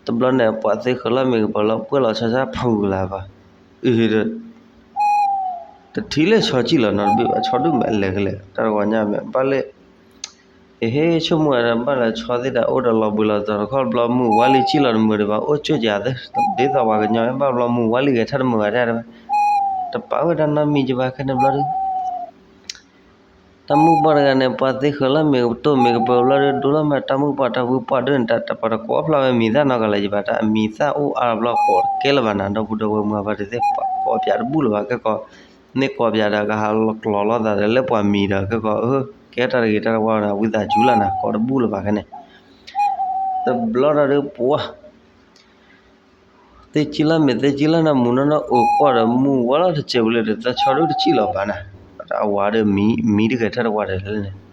တဘျီန့ၣ် ပှၤသ့ဃၢၤလီၤမ့ၤကပၤလီၤ ပှဲၢ်လီၤဆီဆါဖုကလၤဘၣ် အၢ တထံၣ်လၢဆီကံၢ်လီၤနီတဘ့ၣ်ဘၣ် ဆီဒုၣ်မဲာ်အလဲၤကလဲာ် တၢ်တဂီၤညါမဲာ်ဘၣ်လၢ အဟ့ၣ်ဆိကမိၣ်ဝဲဒၣ်ဘၣ်လၢဆီသ့ၣ်တၢ်အိၣ်ဒီးလီၤဘှံးလီၤတီၤတခီတဘျီ မုၢ်ဝါလံကံၢ်လီၤတမုာ်ဒံးဘၣ် အိၣ်ကၠိၣ်ကၤသ့ ဒ်သိးပှၤကညီဘၣ်ဘျီ မုၢ်ဝါလံဂဲၤထၢၣ်တမုာ်ဘၣ်တဲဝဲ တပာ်ဝဲဒၣ်နီတမံၤကဘၣ်ခဲန့ၣ်ဘျီဒု တၢ်မုၣ်ပှၢ်တဂၤန့ၣ် ပှၤသ့ဃၢၤလီၤမ့ၤကတိၢ်မ့ၤကပၤဘျီဒီး ဒိလီၤမးတၢ်မုၣ်ပှၢ်တၢ်ဖုပှၢ်ဒိၣ်န့ၣ် တၢ်ပှၤတကိးဖျါဝဲမံၤသၣ်နီတဂၤလၢၤယဘၣ် တၢ်အမံၤသၣ်အိၣ်အါဘျီကိးတကဲလၢၤဘၣ်နၤ ဒီပုၢ်ဒီဝဲၢ်မုၢ်အပှၤတသ့ ပှၤကိးပၠးတဘူၣ်လၢၤဘၣ် ခဲကီး မ့ၢ်ကိးပၠးဒီးကဟးလီၤကျီၤလိာ်သးဒီးလၢပှၤမံၤဒီး ခဲကီး အၢ ကဲတၢ်တဂ့ၤတၢ်တဝါဒီး ဝံသးစူၤလီၤနၤ ကိးတဘူၣ်လၢၤဘၣ်ခဲန့ၣ်, တဘျီဒီးပှၤ သ့ၣ်ကံလၢ်မ့ၢ်သ့ၣ်ကံလၢ်နၤ မူနီၢ်နီၢ်အိၣ်ကွၢ်ဒီး မုၢ်ဝါလီၤတစဲးပူၤလၢဒီး သးဆီဒိၣ်တစံၣ်လီၤဘၣ်နၤ, အဝၤဒီးမံတဂဲၤထၢၣ်တဝါဒီးလဲၣ်န့ၣ်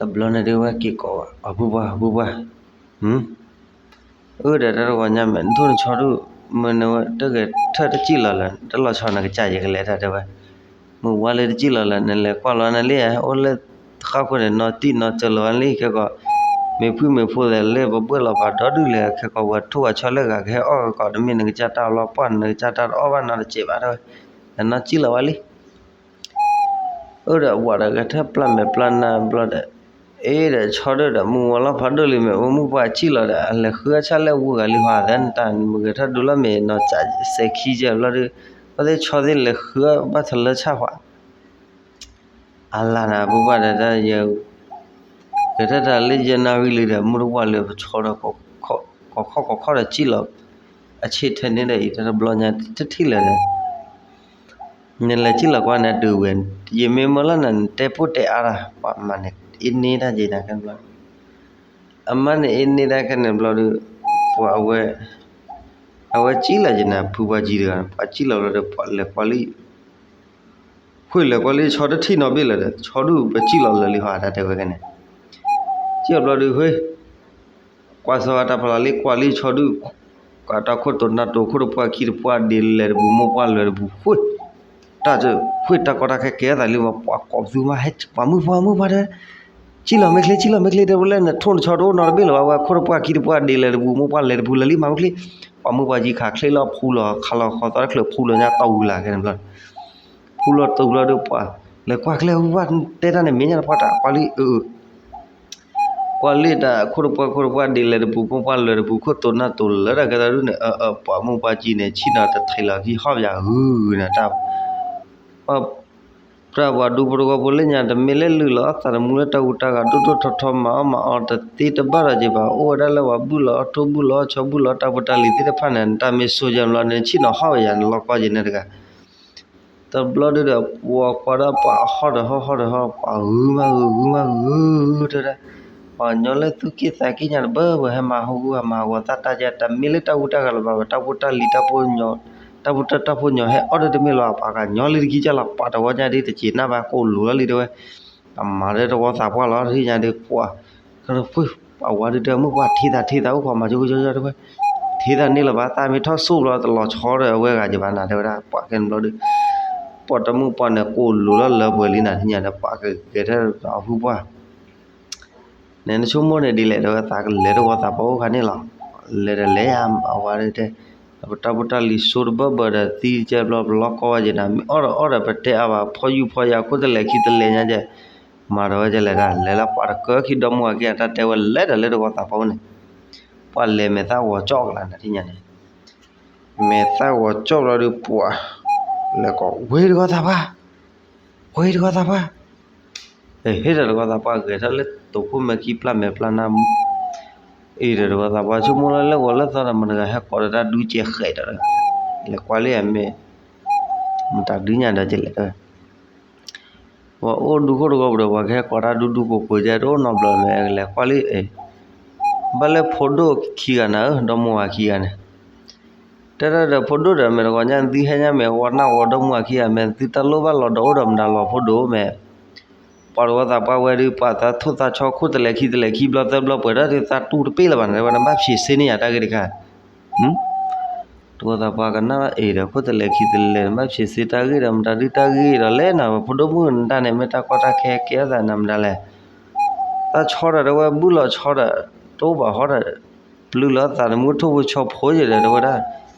တဘျီန့ၣ်ဒုးဝဲက့ၤကိး အပုၢ်ပှၢ် အပုၢ်ပှၢ်, အၢ ဒီးတၢ်တဂီၤညါမဲာ် နထိၣ်နဆီဒိၣ် မ့ၢ်နဝဲတဂဲၤထၢၣ်တစံၣ်လီၤလၢ တလီၤဆီနကစၢ်ယကလဲၤတၢ်တဲဝဲ, မုၢ်ဝါလၢတစံၣ်လီၤလၢ နလဲၤကွၢ်လီၤနလံ အိၣ်လၢဃၣ်ခိၣ်န့ၣ် နီၢ်တံၢ်နီၢ်စၢၤလီၤလံ ခဲကီး မ့ၢ်ဖုၣ်မ့ၢ်ဖိသးလၢပဘှဲၣ်လီၤပာ်ဒီဒူၣ်လဲၣ် ခဲကီးဝဲထိၣ်ဝဲဆီလၢဂၤကဟဲအီၣ်ကီး တမ့ၢ်နကစၢ်တၢ်လီၤပှၢ် နကစၢ်တၢ်တအီၣ်ဘၣ်နီတစဲးဘၣ်တဲဝဲ, နနီၢ်စံၣ်လီၤဝဲလံ အၢ ဒီးဝၤဒီးဂဲၤထၢၣ်ပျၢ်မဲာ်ပျၢ်နါဘျီဒီး, အ့ ဒီးဆီဒိၣ်ဒီး မုၢ်ဝါလီၤဖးဒိၣ်လံ မ့ၢ်အိၣ်မုၢ်ပှၢ်စံၣ်လီၤဒီး အလဲၤဃုအဆၣ်လဲၣ်ဝူဂၤလံ ဟီသဲနတၢ် မ့ၢ်ဂဲၤထၢၣ်ဒိလီၤမ့ၢ်နီၢ်စးစဲးခံကဲဘျီဒီး, အဝဲသ့ၣ်ဆီသ့ၣ်လဲၤဃုဘၣ်ထီၣ်လၢဆၣ်ဖး အလါနၤ ပုၢ်ပှၢ်ဒီးတၢ်ယဲ ကဲထီၣ်တၢ်လၢယဲနၣ်ရံၣ်လံဒီး မုၢ်တဝၢ်လၢပဆီဒီး ကီခီၣ်ကီခီၣ်ဒီးစံၣ်လီၤ, အဆ့ၣ်ထဲန့ၣ်ဒီးအံၤတၢ်တဘျီညါတထံၣ်လၢၤဒီး နလဲၤစံၣ်လီၤကွၢ်န့ၣ် ဒုးဝဲ, ယမ့ၢ်မၢလီၤနၤ နတဲပိၢ်တဲအါတၢ် ပှၤမၤန့ၣ် အ့န့တၢ်က့ၤနၤကဲဘျီ, အမါန့ၣ်အ့န့တၢ်ခဲန့ၣ်ဘျီဒီး ပှၤအဝဲ အဝဲစံၣ်လီၤက့ၤနၤ ဖုပှၢ်ကံတဂၤ ပှၤစံၣ်လီၤဘျီဒီး ပှၤလဲၤကွၢ်လံ ဃုလဲၤကွၢ်လံဆီတထံၣ်နီတဘ့ၣ်လၢၤဒီး ဆီဒုၣ်ပစံၣ်လီၤလၢာ်လံဟီ တၢ်တဲဝဲခဲန့ၣ်, စံၣ်လီၤဘျီဒီး ဃု ကွၢ်စီၤဝါတၢ်ဖီလာ်လံ ကွၢ်လံဆီဒုၣ်, ကွၢ်တၢ်ခိၣ်တိၤနၢ်တိၤ ခိၣ်တပှၢ်ခံတပှၢ် ဒ်လဲၤတပူၤ မိၢ်ပှၢ်လဲၤတပူၤ ဃု တၢ်ဃုတၢ်ကီတၢ်ခဲကဲသးလံ ပှၤကိးပသူမး ဟဲ ပှၤမုၢ်ပှၢ်မုၢ်ပှၢ်တဲ စံၣ်လီၤမ့ၢ်ချ့ စံၣ်လီၤမ့ၢ်ချ့ တဲဝဲလၢနထိၣ်နဆီတအိၣ်နီတဘ့ၣ်လၢၤဘၣ် ဝဲခိၣ်တပှၢ်ခံတပှၢ် ဒ်လဲၤတပူၤ မိၢ်ပှၢ်လဲၤတပူၤလၢာ်လံ မၤမ့ၢ်ချ့, ပှၤမုၢ်ပှၢ်ကံခးချ့လီၤဖူလီၤ ခးလီၤဃီၤသီတချုးဖူလီၤညါတီၢ်ဝံၤလၢ်ခဲန့ၣ်ဘျီ ဖူလီၤတုၤဘျီဒီးပှၤ လဲၤကွၢ်ကျဲဟူဘၣ် တဲတၢ်န့ၣ်မ့ၢ်ညါတပှၢ်တၢ် ကွၢ်လံအၢ ကွၢ်လံတၢ်ခိၣ်တပှၢ်ခိၣ်တပှၢ် ဒ်လဲၤတပူၤ မိၢ်ပှၢ်လဲၤတပူၤ ခိၣ်တိၤနၢ်တိၤလၢတၢ်ကဲသးဒုၣ်န့ၣ် အၢ အၢ ပှၤမုၢ်ပှၢ်ကံန့ၣ် ဆ့ၣ်နီၤတထံးလီၤခံဟီၣ်ပယၤဂုၤဂုၤန့ၣ် တၢ် ပှၤဒူဖိတဝီဖိလၢညါ တမ့ၢ်လၢလုၢ်လီၤအီၣ်သးသမူလၢတၢ်ဂူတၢ်ဂၤ ဒိၣ်ဒိၣ်ထီထီ မၤအီၣ်မၤအီတသ့တဘၣ်ဒီးက့ၤဘၣ် အိၣ်ဝဲဒၣ်လၢပှၤဘုၣ်လီၤအီၣ်ထိၣ် ဘုၣ်လီၤအီၣ်ဆီ ဘုၣ်လီၤအီၣ်တၢ်ဖိတၢ်လံၤသ့ၣ်တဖၣ်န့ၣ် နတၢ်မ့ၢ်ဆိကဲဘျီန့ၣ် ဆ့ၣ်နီၤဟီၣ်ပယၤန့ၣ် လီၤကီက့ၤန့ၣ်တဂၤ တဘျီဒုဒီး ပှၤကွၢ်ဒၣ်ပှၤဟီၣ်ဒီးဟီၣ် ဟီၣ်ဒီးဟီၣ် ပှၤဂုၤမးဂုၤ ဂုၤမးဂုၤ တဲဒၣ် ပှၤကညီလၢသူၣ်က့ၣ်သးက့ၣ်ညါတဘၢဘၢ ဟဲမၤဟူဂူာ်မၤဟးဂီၤသးတၢ်ကဲ တမ့ၢ်လၢတၢ်ဂူတၢ်ဂၤလၢၤဘၣ် တၢ်ဖိတၢ်လံၤ တၢ်ဖိ တၢ်ဖိတၢ်တၢ်ဖိညီ ဟဲအီၣ်ဒီးတမ့ၢ်လၢၤဘၣ် ပှၤကညီလံတကံၢ်ကၢ်လီၤ ပှၤတဝီညါဒ်တက့ၤနၢ်ဘၣ် ကိၣ်လိၤလီၤလံတဲဝဲ အမၤဒီးတဝီသးပှၢ်လီၤ တဟ့ၣ်ညါဒီး ပှၤ ပှၤဝၤဒုတဲမုၢ်ပှၢ်ထံသးထံသးအိၣ်ခိးမၤကၠိကၠိကၠိတဲဝဲ ထံသးန့ၢ်လၢၤဘၣ် သးမ့ၢ်ထီၣ်စိၣ်ဘျီတလီၤဆီဒီးအဝဲဂၤယဘၣ်နၤတဲဝဲဒၣ် ပှၤကဲန့ၣ်ဘျီဒီး ပှၤတမုၢ်ပှၢ်န့ၣ် ကိၣ်လိၤလီၤလၢပှဲၤလံနၤထံၣ်ညါဒီး ပှၤကကဲထဲအဖုပှၢ် န့ၣ်နဆိကမိၣ်န့ၣ်ဒ်လဲၣ်တဲဝဲ သးကလဲၤတဝီသးပှၢ်အိၣ်ခါန့ၣ်လီၤ လဲၤဒီးလဲၤယါ အဝၤဒုတဲ ပတၢ်ဖိတၢ်လံၤစိတဘၢဘၢဒီးသံကဲဘျီ ပလီၢ်ကီဝဲက့ၤနၤ မ့ၢ်အီၣ်ဒီးအီၣ်ဒီး ပတဲအါဘၣ် ဖီယူၢ်ဖီယါ ခိၣ်တလဲၤခံတလဲၤညါကဲ မၤဒီးဝဲကလဲၤတၢ် လဲၤလၢပှၤတကၢခံဒီမါဝၤခံဂၤ တၢ်တဲဝဲလဲၤဒီးလၢတဝီသးပှၢ်အိၣ်န့ၣ် ပှၤလဲၤမဲာ်သၣ်ဂီၤကၠီၣ်ကလာ်နၤထံၣ်ညါန့ၣ် မဲာ်သၣ်ဂီၤကၠီၣ်ဘျီဒီးပှၤ လဲၤကိး ဝ့ၢ်တဝီသးပှၢ် ဝ့ၢ်တဝီသးပှၢ် ဟ့ၣ်ဒီးတဝီသးပှၢ်ဂဲၤထီၣ်လၢတိာ်ခိၣ်မဲာ်ခံပျၢ်မဲာ်ပျၢ်နါ အံၤဒီးတဝီသးပှၢ်ဆိကမိၣ်လၢလၢဂီၤလၢသီဒီး မတၤတဂၤဟဲကိးဒီးတၢ်ဒူကဲဃဲးဒီး လဲၤကွၢ်လံအမဲာ် မတၤဒုညါဒီးကလဲၤ ပှၤအိၣ်ဒူခိၣ်တဂီၤပူၤဒီး ပှၤကဟဲကိးတၢ်ဒူဒူကိးကိးကဲတအိၣ်နီတဘျီမ့ၢ် လဲၤကွၢ်လံ ဘၣ်လၢဖိဒိၣ်ခံဂၤနၤဧၢ ဒီမါဝၤခံဂၤန့ၣ် တဲဒၣ်ဒီးဖိဒိၣ်ဒီး မ့ၢ်တဂီၤညါသုဟဲညါမ့ၢ် ဝီနၢ်ဝီဒီမါဝၤခံဂၤမ့ၢ် သုတၢ်လိၣ်ဘၣ်လီၤဒီးအိၣ်ဒီးမတၤလီၤဖိဒိၣ်မ့ၢ် ပှၤတဝီသးပှၢ်ဝဲဒုး ပှၤသးထိၣ်သးဆီခိၣ်တလဲၤခံတလဲၤခံဘျီသၢဘျီပှဲၤဒီး သးတူၢ်တပ့ၢ်လၢၤဘၣ်န့ၣ် တဲဝဲနဘၣ်ဖံးစ့န့ၢ်ယၤတၢ်ဂ့ၢ်တခါ တဝီသးပှၢ်ကနၣ်အံၤဒီး ခိၣ်တလဲၤခံတလဲၤ နဘၣ်ဖံးစ့တၢ်ဂ့ၢ်ဒီး မတၤဒုတၢ်ဂ့ၢ်ဒီးလဲၣ်နၤ ဖိဒိၣ်မုၣ်နတၢ်န့ၣ် မ့ၢ်တၢ်ကီတၢ်ခဲကဲအသးနၤမတၤလဲၣ် တၢ်ဆီဒီးတဲဝဲ ဘုၣ်လီၤဆီဒီး တအိၣ်ဘၣ်ဟီဒီး ပျုၢ်လီၤသးသမူထိၣ်ဖိဆီဖိယဲဒီး တဲဝဲဒၣ်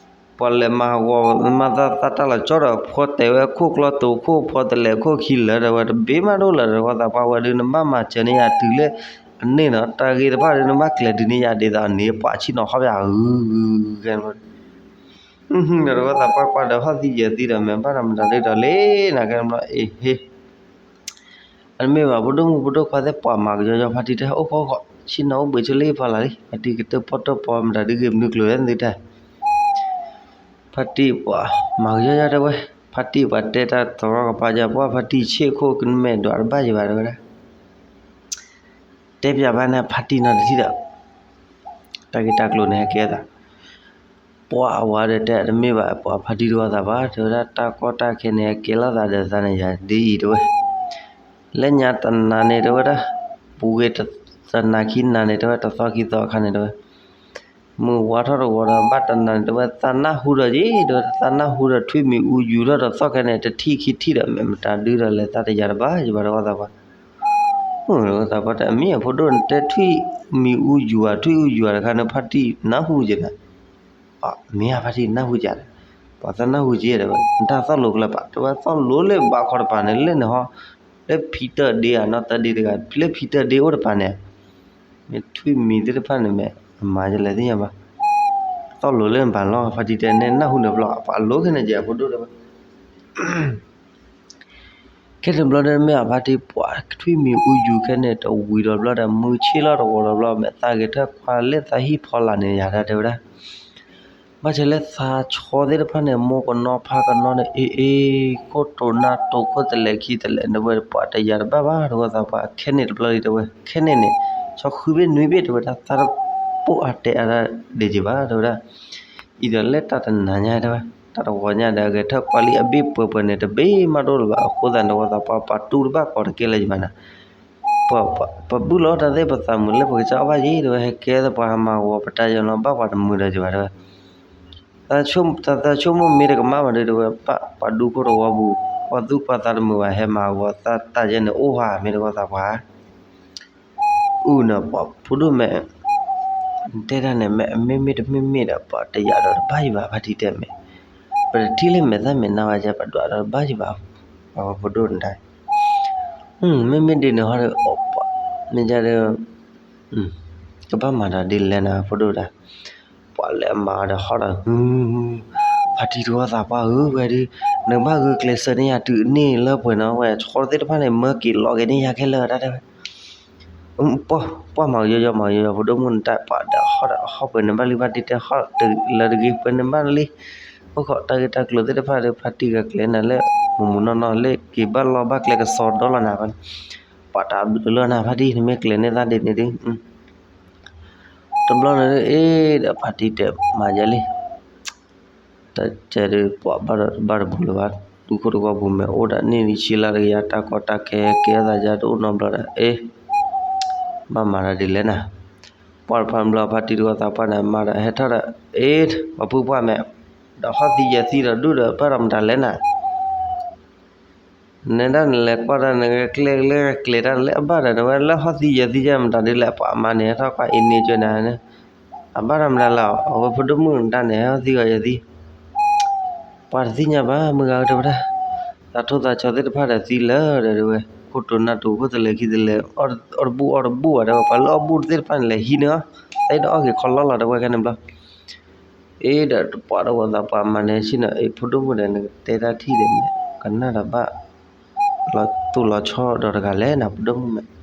ပှၤလဲၤမၤဟးဂီၤမၤသးသးတၢ်လီၤကၠီဒီး ဖီတဲာ်ဝဲခိၣ်ကျီတိာ်ခိၣ် ဖီတလဲၤခိၣ်ခံလၢာ် တဲဝဲ တဘ့ၣ်မးတအိၣ်လၢၤ တဝီသးပှၢ်ဝဲဒုး နဘၣ်မၤစၢၤန့ၢ်ယၤတုၤလၢအန့ၣ်နီၤ တၢ်ဂ့ၢ်တဖၣ်ဒုး နဘၣ်ကျဲၤဒုးန့ၢ်ယၤဒ်သိးန့ၣ် ပှၤဆ့ၣ်နီၤဟီၣ်ဘၣ်ယၤဂုၤဂုၤဂုၤဂုၤ ဒီးတဝီသးပှၢ်ကွၢ်ဒီးဟီၣ်သံယဲၤသံဒီး မ့ၢ်ဘၣ်ဒီးမတၤဒုဒီးလဲၣ် နၤကဲဘျီ အ့ဟ့ အတမ့ၢ်ဘၣ် ဖိဒိၣ်မုၣ်ဖိဒိၣ်ခွါသ့ၣ်ပှၤမၤကယီယီ ဖါတံၢ်တဲအိၣ်ဖီဃီ ဆ့ၣ်နီၤအိၣ်ဘှံးဆိလ့ၣ်ဖီလာ်လံ ဖါတံၢ်ကတၢၢ်ပီၣ်တၢၣ်ပီ မတၤဒုဂ့ၤမနုၤကျိၤလဲၣ်သုတၢ် ဖါတံၢ်ပှၤမၤကယီယီတဲဝဲ ဖါတံၢ်ပှၤတဲတၢ်တရီကပါယၤ ပှၤဖါတံၢ်ဆ့ၣ်ခိၣ်ကမဲာ်ဒွးတဘၣ်ယံၤဘၣ် တဲဝဲဒၣ်. တဲပၠးဘၣ်န့ၣ် ဖါတံၢ်နီတထံၣ်ဒီး တၢ်ဂ့ၢ်တၢ်ကျိၤန့ၣ်ဟဲကဲသး ပှၤအဝၤဒီးတဲတမ့ၢ်ဘၣ် ပှၤဖါတံၢ်တဝီသးပှၢ် တဲဝဲဒၣ် တၢ်ကီတၢ်ခဲန့ၣ် ဟဲကဲလိာ်သးဒီးသးန့ၣ် ယၤဒ်အံၤ တဲဝဲ, လၢညါတနၤန့ၣ် တဲဝဲဒၣ်, ပူၤကွံာ်တနၤခံနၤန့ၣ် တဲဝဲ တသီခံသီအခါန့ၣ် တဲဝဲ, မုၢ်ဝါထီၣ်တဝီဒီး ဘၣ်တနၤန့ၣ် တဲဝဲ သးနၢ်ဟူဒီးယ့ၣ် တဲဝဲ သးနၢ်ဟူဒီး ထွံၣ်မံၤအူယူၤထီၣ်ဒီးသီၣ်ခဲန့ၣ် တထံၣ်ခံထံၣ်ဒီး မ့ၢ်မတၤဒုဒီးလဲၤသးတယၤတဘၣ် ယဘၣ်တဝီသးပှၢ် တဝီသးပှၢ်တဲ အမ့ၢ်အဖိဒိၣ်နတဲထွံၣ်မံၤအူယူၤဧါ ထွံၣ်အူယူၤဧါတခါန့ၣ် ဖါတံၢ်နၢ်ဟူက့ၤဒီး, မ့ၢ်ဧါ ဖါတံၢ်နၢ်ဟူက့ၤဒီး, ပှၤသးနၢ်ဟူက့ၤဒီး နတၢ်သီၣ်လိၤကလၢၤပၢ် တဲဝဲ သီၣ်လိၤလၢဘးခီတပၤန့ၣ် လၢနဟီ, လၢဖံတၢၣ်ဒ့ဧါ နီၢ်တၢၣ်ဒ့တဂၤ လၢဖံတၢၣ်ဒ့အိၣ်တပၤန့ၣ်, မ့ၢ်ထွံၣ်မံၤသ့ၣ်တဖၣ်န့ၣ်မ့ၢ် အမၤယလဲၤသ့ၣ်ညါဘၣ်, သီၣ်လိၤလၢနပၤလီၤ ဖါတံၢ်တဲန့ၣ် နၢ်ဟူန့ၣ်ဘျီ ပှၤလိၤခဲန့ၣ်ကဲ ဖိဒိၣ်တဲဝဲ ခဲန့ၣ်ဘျီဒီး မ့ၢ်အဖါတံၢ်ပှၤထွံၣ်မံၤအူယူၤခဲန့ၣ် တဝံၤဒီးဘျီဒီး မုၢ်ဆ့ၣ်လီၤတဝီဒီးဘျီ မ့ၢ်သးဂဲၤထၢၣ်ခွါလၢသးဟံၣ်ဖီလာ်န့ၣ် ယၤဒၣ်တဲဝဲဒၣ်, ဘၣ်ဆၣ်လၢသးဆီသ့ၣ်တဖၣ်န့ၣ် မိၢ်ကနီၤဖါကနီၤန့ၣ် အ့ၣ်အ့ၣ် ခိၣ်တိၤနၢ်တိၤခိၣ်တလဲၤခံတလဲၤ နဝဲပှၤတယၤတဘၣ်ဘၣ် တဝီသးပှၢ် ခဲန့ၣ်တဘျီလံတဲဝဲ ခဲန့ၣ်န့ၣ် ဆီဃုဘ့ၣ်နွံဘ့ၣ်တဲဝဲဒၣ် သးတပိာ်အါတဲအါဒၣ်ဒံးက့ၤဘၣ် တဲဝဲဒၣ် အံၤဒီးလၢတၢ်တနၤညါတဲဝဲ တၢ်တဝီညါဒီး ဂဲၤထၢၣ်ခွါလံအဘ့ၣ်ပှဲၤပှဲၤန့ၣ် တဘ့ၣ်မးတအိၣ်လၢၤဘၣ် အဃိသတးန့ၣ် တဝီသးပှၢ် ပှၤတူၢ်တဘၣ်ကီးတကဲလၢၤယဘၣ်နၤ ပ ပ ပဘုၣ်လီၤတၢ်သ့ၣ် ပသးမုာ်လၢပကစၢ်အီၣ်ဘၣ်ယံၤ တဲဝဲ ဟဲကဲသပှၢ် ဟးမၤဂီၤပတၢ်ယဲလီၤ ဘၣ်ပှၤတမုာ်ဒီးယဘၣ်တဲဝဲ သးဆိကမိၣ်မ့ၢ်တကမၣ်ဘၣ်ဒီး တဲဝဲ ပှၤဒူခိၣ်တဝီပူၤ ပှၤသူၣ်ပှၤသးတမုာ်ဘၣ် ဟဲမၤဂီၤသးတၢ်ယဲန့ၣ် အိၣ်ဟါမ့ၢ်တဝီသးပှၢ် အုၣ်န့ၣ် ပှၤဖိဒိၣ်မဲာ် တဲတၢ်န့ၣ် မ့ၢ်မ့မ့ၢ်တမ့ၢ်မ့ၢ်ဒီး ပှၤတယာ်ဒီးတဘၣ်ယံၤဘၣ် ဖါတံၢ်တဲမဲာ် ပတထံၣ်လၢမဲာ်သၣ်မဲာ်နါဝဲကဲ ပဒွးဒီးတဘၣ်ယံၤဘၣ် ပှၤဖိဒိၣ်န့ၣ်တၢ် မ့မ့ၢ်ဒ်န့ၣ်ဟီဒီး မ့ၢ်ဒ်ဒီး ကဘၣ်မၤတၢ်ဒ်လဲၣ်နၤ ဖိဒိၣ်တၢ် ပှၤလဲၤမၤဒီးဟီဒီး ဖါတံၢ်တဝီသးပှၢ်ဧၢ ဝဲဒုး နဘၣ်ဂုာ်ကျဲးစၢးန့ၢ်ယၤတုၤန့ၢ်လၢပှဲၤနီၤ ဝဲဆီသ့ၣ်တဖၣ်န့ၣ် မၢက့ၤလီၤက့ၤန့ၢ်ယၤခဲလၢာ်တၢ်တဲဝဲ ပှၢ်မၤကယီယီမၤကယီယီ ဖိဒိၣ်မုၣ်နတၢ်ပှၤဒီးဟီဒီးဟီပှဲၤန့ၣ်ဘၣ်လံ ဖါတံၢ်တဲဟီလၢတဂ့ၤပှဲၤန့ၣ်ဘၣ်လံ အိၣ်ခိးတၢ်ဂ့ၢ်တၢ်ကျိၤသ့ၣ်တဖၣ်ဒီး ဖါတံၢ်ကကျဲၤနၤလၢ မုၢ်မုၢ်နီၢ်နီၢ်လၢက့ၤဘၣ်လီၢ်ဘၣ်ကျဲကစီဒီလီၤနၤ ပှၤတၢ်ဘျုးလၢနၤ ဖါတံၢ် နမ့ၢ်ကျဲၤန့ၢ်သးဒ်န့ၣ်ဒုး တဘျီန့ၣ် အ့ၣ်ဒီးဖါတံၢ်တဲမၤယဲလံ တၢ်ကဲဒုးပှၤဘၣ်ဒီးတဘၣ်တဘူးလၢၤဘၣ် ဒူခိၣ်တဝီပူၤမ့ၢ်အိၣ်ဒီးန့ၢ်နံၣ်ဆံလါတကယၤ တၢ်ကီတၢ်ခဲကဲသးယါ တအိၣ်နီတဘျီဒီး အ့ၣ် ဘၣ်မၤတၢ်ဒ်လဲၣ်နၤ ပှၢ်တဖၣ်ဘျီ ဖါတံၢ်တဝီသးပှၢ်န့ၣ် မၤဒီးဟဲထီၣ်ဒီး အ့ၣ် ပှၤဖုပှၢ်မဲာ် ဒီးဟီၣ်သံယဲၤသံဒီးဒူၣ်ဒီး ဘၣ်ဒီးမတၤလဲၣ်နၤ နဲဒၣ်နလဲၤကွၢ်တၢ်န့ၣ် ကျဲလၢကျဲၤတၢ်လၢအဘၣ်ဒီး နဝဲလၢဟီၣ်သံယဲၤသံယဲၢ်မတၤဒ်လဲၣ် ပှၤအမါန့ၣ် ထီၣ်ကွၢ်အ့န့ကၠိနၤန့ၣ် အဘၣ်ဒီးမတၤလဲၣ် အဝဲဖိဒိၣ်မုၣ်တၢ်န့ၣ် ဟီၣ်သံဂီၤယဲၤသံ ပှၤတသ့ၣ်ညါဘၣ် မုၢ်ဂၤတဲဝဲဒၣ် သးထိၣ်သးဆီသ့ၣ်တဖၣ်ဒီးသံလၢာ်ဒီး တဲဝဲ ခိၣ်တိၤနၢ်တိၤ ခိၣ်တလဲၤခံတလဲၤ အီၣ်တဘူၣ်အီတဘူၣ်ဘၣ် တဲဝဲ ပှၤလၢအီၣ်ဘူၣ်သ့ၣ်တဖၣ်န့ၣ် လဲၤဟံးန့ၢ်အီၣ် သးဒီးအီၣ်က့ၤခီလီလီၤ တဲဝဲ ခဲန့ၣ်ဘျီ အ့ၣ်ဒီးပှၤတဝီသးပှၢ်မၤန့ၣ်ဆ့ၣ်နီၤ အ့ၣ် ဖိဒိၣ်မုၣ်ဒီး နကတဲတၢ်ထံၣ်ဒီး ကနၣ်ဒီးဘၣ် လီၤသူၣ်လီၤဆီဒီးတဂၤလဲၣ်နၤ ဖိဒိၣ်မုၣ်မဲာ်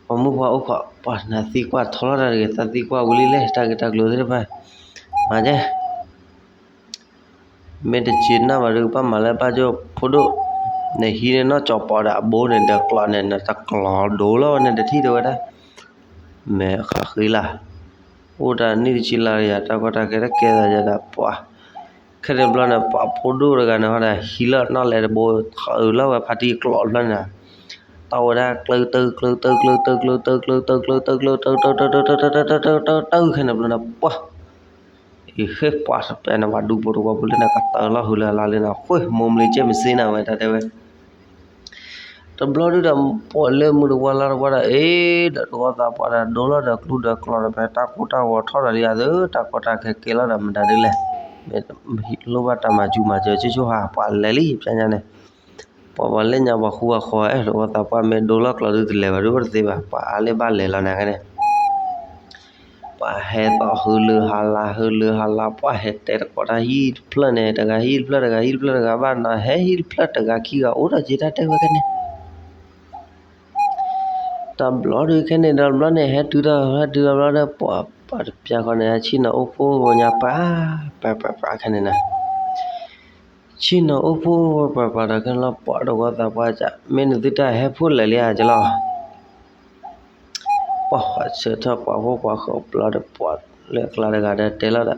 ပှၤမုၣ်ပှၢ်အိၣ်ခိး ပှၤနသံကွၢ်ထီလီၤတၢ်တဂ့ၤ သးသံကွၢ်ဝံၤလံလဲၣ် တၢ်ဂ့ၢ်တၢ်ကျိၤသ့ၣ်တဖၣ် မၤကဲ မ့ၢ်တစံးနၢ်ဘၣ်ဒီး ပၢ်မၤလၢပၢ်ကၠိဖိဒိၣ်, နဟံးန့ၢ်နီၢ်ကၠီၤပီၤဒီးအဘိန့ၣ်ဒီးကျီးန့ၣ် နတကျီၤဒိလီၤဝဲန့ၣ်တထံၣ်တဲဝဲဒၣ်, မ့ၢ်ဃးဃ့လၢ်, အိၣ်တၢ်နံၣ်တဆံလါယၤ တၢ်ကီတၢ်ခဲတကဲသးယၤဒီးပှၤ, ခဲန့ၣ်ဘျီန့ၣ် ပှၤဖိဒိၣ်တဂၤန့ၣ်ဟီဒီး ဟံးလၢနီၢ်လဲၤတဘိ အၢၣ်လီၤဝဲဖါတံၢ်ကျီးဖျၢၣ်န့ၣ်, တၢ်ဝဲဒၣ်ကျၢတၢကျၢတၢကျၢတၢကျၢတၢကျၢတၢကျၢတၢကျၢတၢကျၢတၢကျၢတၢကျၢတၢကျၢတၢ ခဲန့ၣ်ဘျီန့ၣ် ပှၤ အံၤဃ့ပှၤတပျၢ်န့ၣ် ပှၤဒူဖိတဝီဖိလၢန့ၣ် ကတၢၢ်လီၤဟုလၢအလါလၢန့ၣ် ဃိမိၢ်မလ့ၤကဲမ့ၢ်စ့နၤဝဲ တၢ်တဲဝဲ, တဘျီဒုဒီး ပှၤလၢမုၢ်တဝါလါတဝါဒီး အ့ၣ်ဒီးတဝီသးပှၢ်ဒီး ဒိလီၤဒီးကျူဒီးကျီဒီး ဖဲတၢ်ကိၢ်တၢ်ဂီၤထီၣ်ဒီးလံအသိး တၢ်ကီတၢ်ခဲကဲလီၤဒီး မတၤဒ်လဲၣ်, မ့ၢ်လိၣ်ဘၣ်တၢ်မၤစူၤမၤစၢၤ ကၠိဆိဟး ပှၤလဲၤလံ ပျဲညါန့ၣ်, ပှၤပှၤလၢညါပှၤဃူပှၤဃီအဲၣ် တဝီသးပှၢ်မ့ၢ်ဒိလီၤကျီဒုတလဲၤဘၣ်ဒု အိၣ်တသ့ဘၣ် ပှၤအါလၢဘၣ်လဲၤလီၤန့ၣ်ကဲန့ၣ် ပှၤဟဲသီၣ်ဟုလၢဟါလါ ဟုလၢဟါလါ ပှၤဟဲတဲတကိးတၢ်ဟံၣ်တဖျၢၣ်န့ၣ် တဂၤဟံၣ်တဖျၢၣ် တဂၤဟံၣ်တဖျၢၣ် တဂၤဘၣ်နီၤ ဟဲဟံၣ်တဖျၢၣ် တဂၤခံဂၤအိၣ်ဒီးက့ၤတၢ်တဲဝဲကဲန့ၣ်, တဘျီဒုခဲန့ၣ်ဒီးဘျီန့ၣ် ဟဲတုၤဒီး ဟဲတုၤဒီးဘျီဒီး ပှၤပှၤတပျၢ်ဃီန့ၣ် ဟဲဆ့ၣ်နီၤအိၣ်ဖှိၣ်ညါပၢ် ပၢ်ပၢ်ပၢ်ခဲန့ၣ်နၤ ဆ့ၣ်နီၤအိၣ်ဖှိၣ်ဝဲပှၤပှၤဒီးခဲလီၤ ပှၤတဝီသးပှၢ်ကၠး မ့ၢ်နသုတၢ်ဟဲဖှိၣ်လၢာ်လံဧါကၠီလီၤ. ပှၤဃးဆၢထၢၣ်ပှၤဖှိၣ်ပှၤဃးပျီဒီးပှၤလၢအကျါတဂၤဒီးတဲလီၤဒီး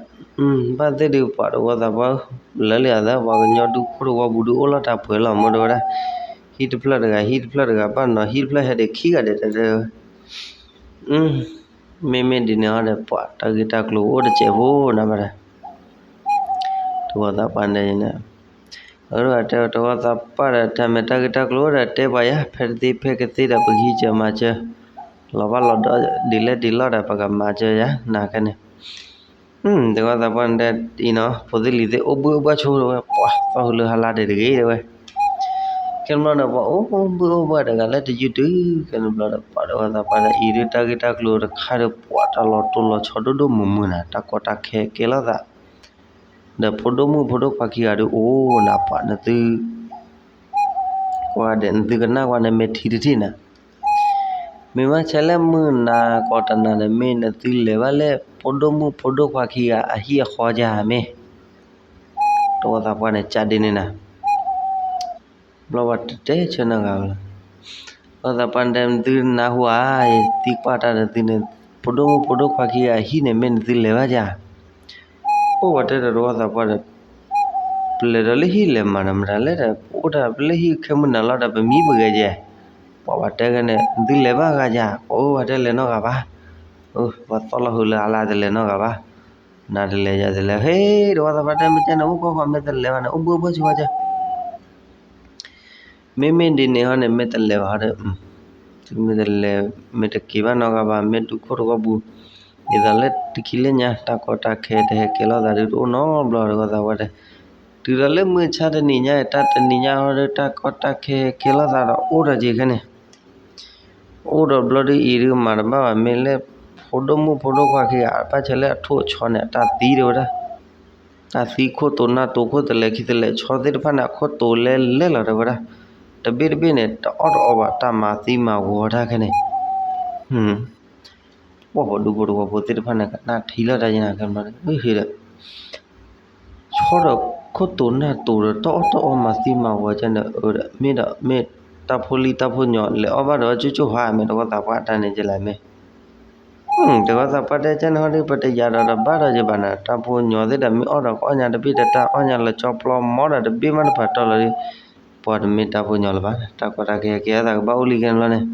ဘၣ်သ့ၣ်ဒုးပှၤတဝီသးပှၢ်ဧၢ, လၢာ်လံဧါသၢ ပှၤကညီဒူခိၣ်တဝီပူၤဒုးအိၣ်လီၤတၢ်ပှဲၤလီၤ မ့ၢ်တဲဝဲဒၣ်, ဟံၣ်တဖျၢၣ်တဂၤ ဟံၣ်တဖျၢၣ်တဂၤ ဘၣ်နီၤ ဟံၣ်တဖျၢၣ်ဟဲဒံးခံဂၤဒဲးတဲဝဲ မ့မ့ၢ်ဒ်န့ၣ်ဟီဒီး ပှၤတၢ်ဂ့ၢ်တၢ်ကျိၤအိၣ်တစဲးဖိနၤဘၣ်ဒီး တဝီသးပှၢ်န့ၣ် အဝဲတဲတဝီသးပှၢ်ဒီး တၢ်မ့ၢ်တၢ်ဂ့ၢ်တၢ်ကျိၤအိၣ်ဒီးတဲပှၤယၤ ဖဲတသ့ဖဲကသ့ဒီး ပကဟံးစၢၤမၤစၢၤ လီၤဘၣ်လီၤဒီး ဒ်လဲၣ်ဒ်လဲၣ်ဒီး ပကမၤစၢၤယၤနၤခဲန့ၣ် တဝီသးပှၢ်န့ၣ်တဲအံၤနီၤ ဖိသ့ၣ်လံၤသ့ၣ်အိၣ်ဘှံးအိၣ်ဘှီၣ်ဆိဒီးဝဲ ပှၤသီၣ်ဟူးလၢဟါလါဒဲးတဂ့ၤတဲဝဲ ခဲန့ၣ်ဘျီဒီး ပှၤအိၣ်ဘှံးအိၣ်ဘှီၣ်တဂၤလၢတယုၢ်တုၤ ခဲန့ၣ်ဘျီဒီး ပှၤတဝီသးပှၢ်ဒီး အံၤဒုးတၢ်ဂ့ၢ်တၢ်ကျိၤတခါဒီး ပှၤတၢ်လီၤတိၢ်လီၤဆီဒိၣ်ဒိၣ်မုၢ်မုၢ်နၤ တၢ်ကီတၢ်ခဲကဲလိာ်သး ဒီးဖိဒိၣ်မုၣ်ဖိဒိၣ်ခွါခံဂၤဒုးအိၣ်နၤ ပှၤနသု ကွၢ်ဒဲး နသုကနၣ်ကွၢ်န့ၣ် မ့ၢ်ထံတထံၣ်နၤ မ့ၢ်ဘၣ်ဆဲးလၢမုၢ်နၤကိးတနၤန့ၣ် မ့ၢ်နသုလဲၤဘၣ်လၢ ဖိဒိၣ်မုၣ်ဖိဒိၣ်ခွါခံဂၤအဟံၣ်အဃီဧါမ့ၢ် တဝီသးပှၢ်န့ၣ် ကးဒ်န့ၣ်နၤ ဘျီဝဲတတဲဆၢနဂၤဝဲလီၤ. တဝီသးပှၢ်န့ၣ်တဲ နသုနၢ်ဟူဧါ, ယသံကွၢ်တၢ်ဒီးသုန့ၣ်, ဖိဒိၣ်မုၣ်ဖိဒိၣ်ခွါခံဂၤအဟံၣ်န့ၣ် မ့ၢ်နသုလဲၤဘၣ်ဧါ. အိၣ်ဝဲတဲဒီးတဝီသးပှၢ်ဒီး, ပလဲၤဒီးလၢဟံၣ်လဲၤမၤဒီးမတၤလဲၣ်ဒီး ပအိၣ်တၢ်လၢဟံၣ်ခဲမုၢ်နၤလီၤဒီး ပမံပဂဲၤယဲၢ်, ပှၤဘၣ်တဲဂ့ၤန့ၣ် နသုလဲၤဘၣ်ဂၤဧါ, ပအိၣ်ဝဲတဲလဲၤနီတဂၤဘၣ်. ပှၤသီၣ်လီၤဟူးလၢအလါတလဲၤနီတဂၤဘၣ်. နၤတလဲၤယၤတလဲၤ ဟ့ၣ် တဝီသးပှၢ်တဲ မ့ၢ်ကဲန့ၣ် အိၣ်ကီၢ်ဃီ မ့ၢ်တလဲၤဘၣ်န့ၣ် အိၣ်ဘှံးအိၣ်ဘှီၣ်ဆိဝဲဧါ. မ့မ့ၢ်ဒ်န့ၣ်ဟီန့ၣ် မ့ၢ်တလဲၤဘၣ်ဟီဒီး, မ့ၢ်တလဲၤ, မ့ၢ်တက့ၤဘၣ်နီတဂၤဘၣ်, မ့ၢ်ဒူခိၣ်တဝီပူၤ, ဒ်သိးလၢတခံလၢညါ တၢ်ကီတၢ်ခဲတဟဲကဲလိာ်သးဒုးတအိၣ်နီတဘျီ တဝီသးပှၢ်တဲ, တုၤဒီးလၢမုၢ်ဆါတနံၤညါအံၤ တၢ်တနံၤညါဟီဒီး တၢ်ကီတၢ်ခဲကဲလိာ်သးဒီးအိၣ်ဒီးက့ၤခဲန့ၣ် အိၣ်ဒီးဘျီဒုးအံၤဒုးမၤတဘၣ်ဘၣ် မ့ၢ်လၢဖိဒိၣ်မုၣ်ဖိဒိၣ်ခွါခံဂၤ ဘၣ်ဆၣ်လၢအထိၣ်အဆီန့ၣ် အတၢ်သံတဲဝဲဒၣ်, တၢ်သံခိၣ်တိၤနၢ်တိၤခိၣ်တလဲၤခံတလဲၤဆီသ့ၣ်တဖၣ်န့ၣ် အခိၣ်တိၤလဲၤလဲၤလီၤတဲဝဲဒၣ်, တဘ့ၣ်တဘ့ၣ်န့ၣ် တအီၣ်တအီဘၣ် တၢ်မၤသံမၤဝီတၢ်ခဲန့ၣ် ပှၤဒူဖိတဝီဖိသ့ၣ်တဖၣ်န့ၣ် ကနၣ်ထံလီၤတၢ်ယနၤခဲဘျီဒီး ဟ့ၣ်ဒီး ဆီဒီးခိၣ်တိၤနၢ်တိၤဒီး တအီၣ်တအီမၤသံမၤဝီကဲန့ၣ် အၢဒီး မ့ၢ်ဒီးမ့ၢ်တၢ်ဖိလံၤတၢ်ဖိညီ လဲၤအီၣ်ဘၣ်ဒီးကၠိကၠိဟါ မ့ၢ်တဝီသးပှၢ်တၢ်န့ၣ်ကလဲၣ်မ့ၢ်, တဝီသးပှၢ်တဲကဲန့ၣ်ဟီဒီး ပတယာ်ဒီးတဘၣ်ဒီးယဘၣ်နၤ တၢ်ဖိညီသ့ၣ်ဒီး မ့ၢ်အီၣ်ဒီးကအီၣ်ညါတဘ့ၣ်ဒီး တၢ်အီၣ်ညါလီၤကၠီပျီမီဒီးတဘ့ၣ်မးတဖၣ်တီၢ်လီၤဒီး ပှၤတမ့ၢ်တၢ်ဖိညီလၢၤဘၣ် တၢ်ကီတၢ်ခဲကဲအသးကဘၣ်အိၣ်လံခဲန့ၣ်ဘျီန့ၣ်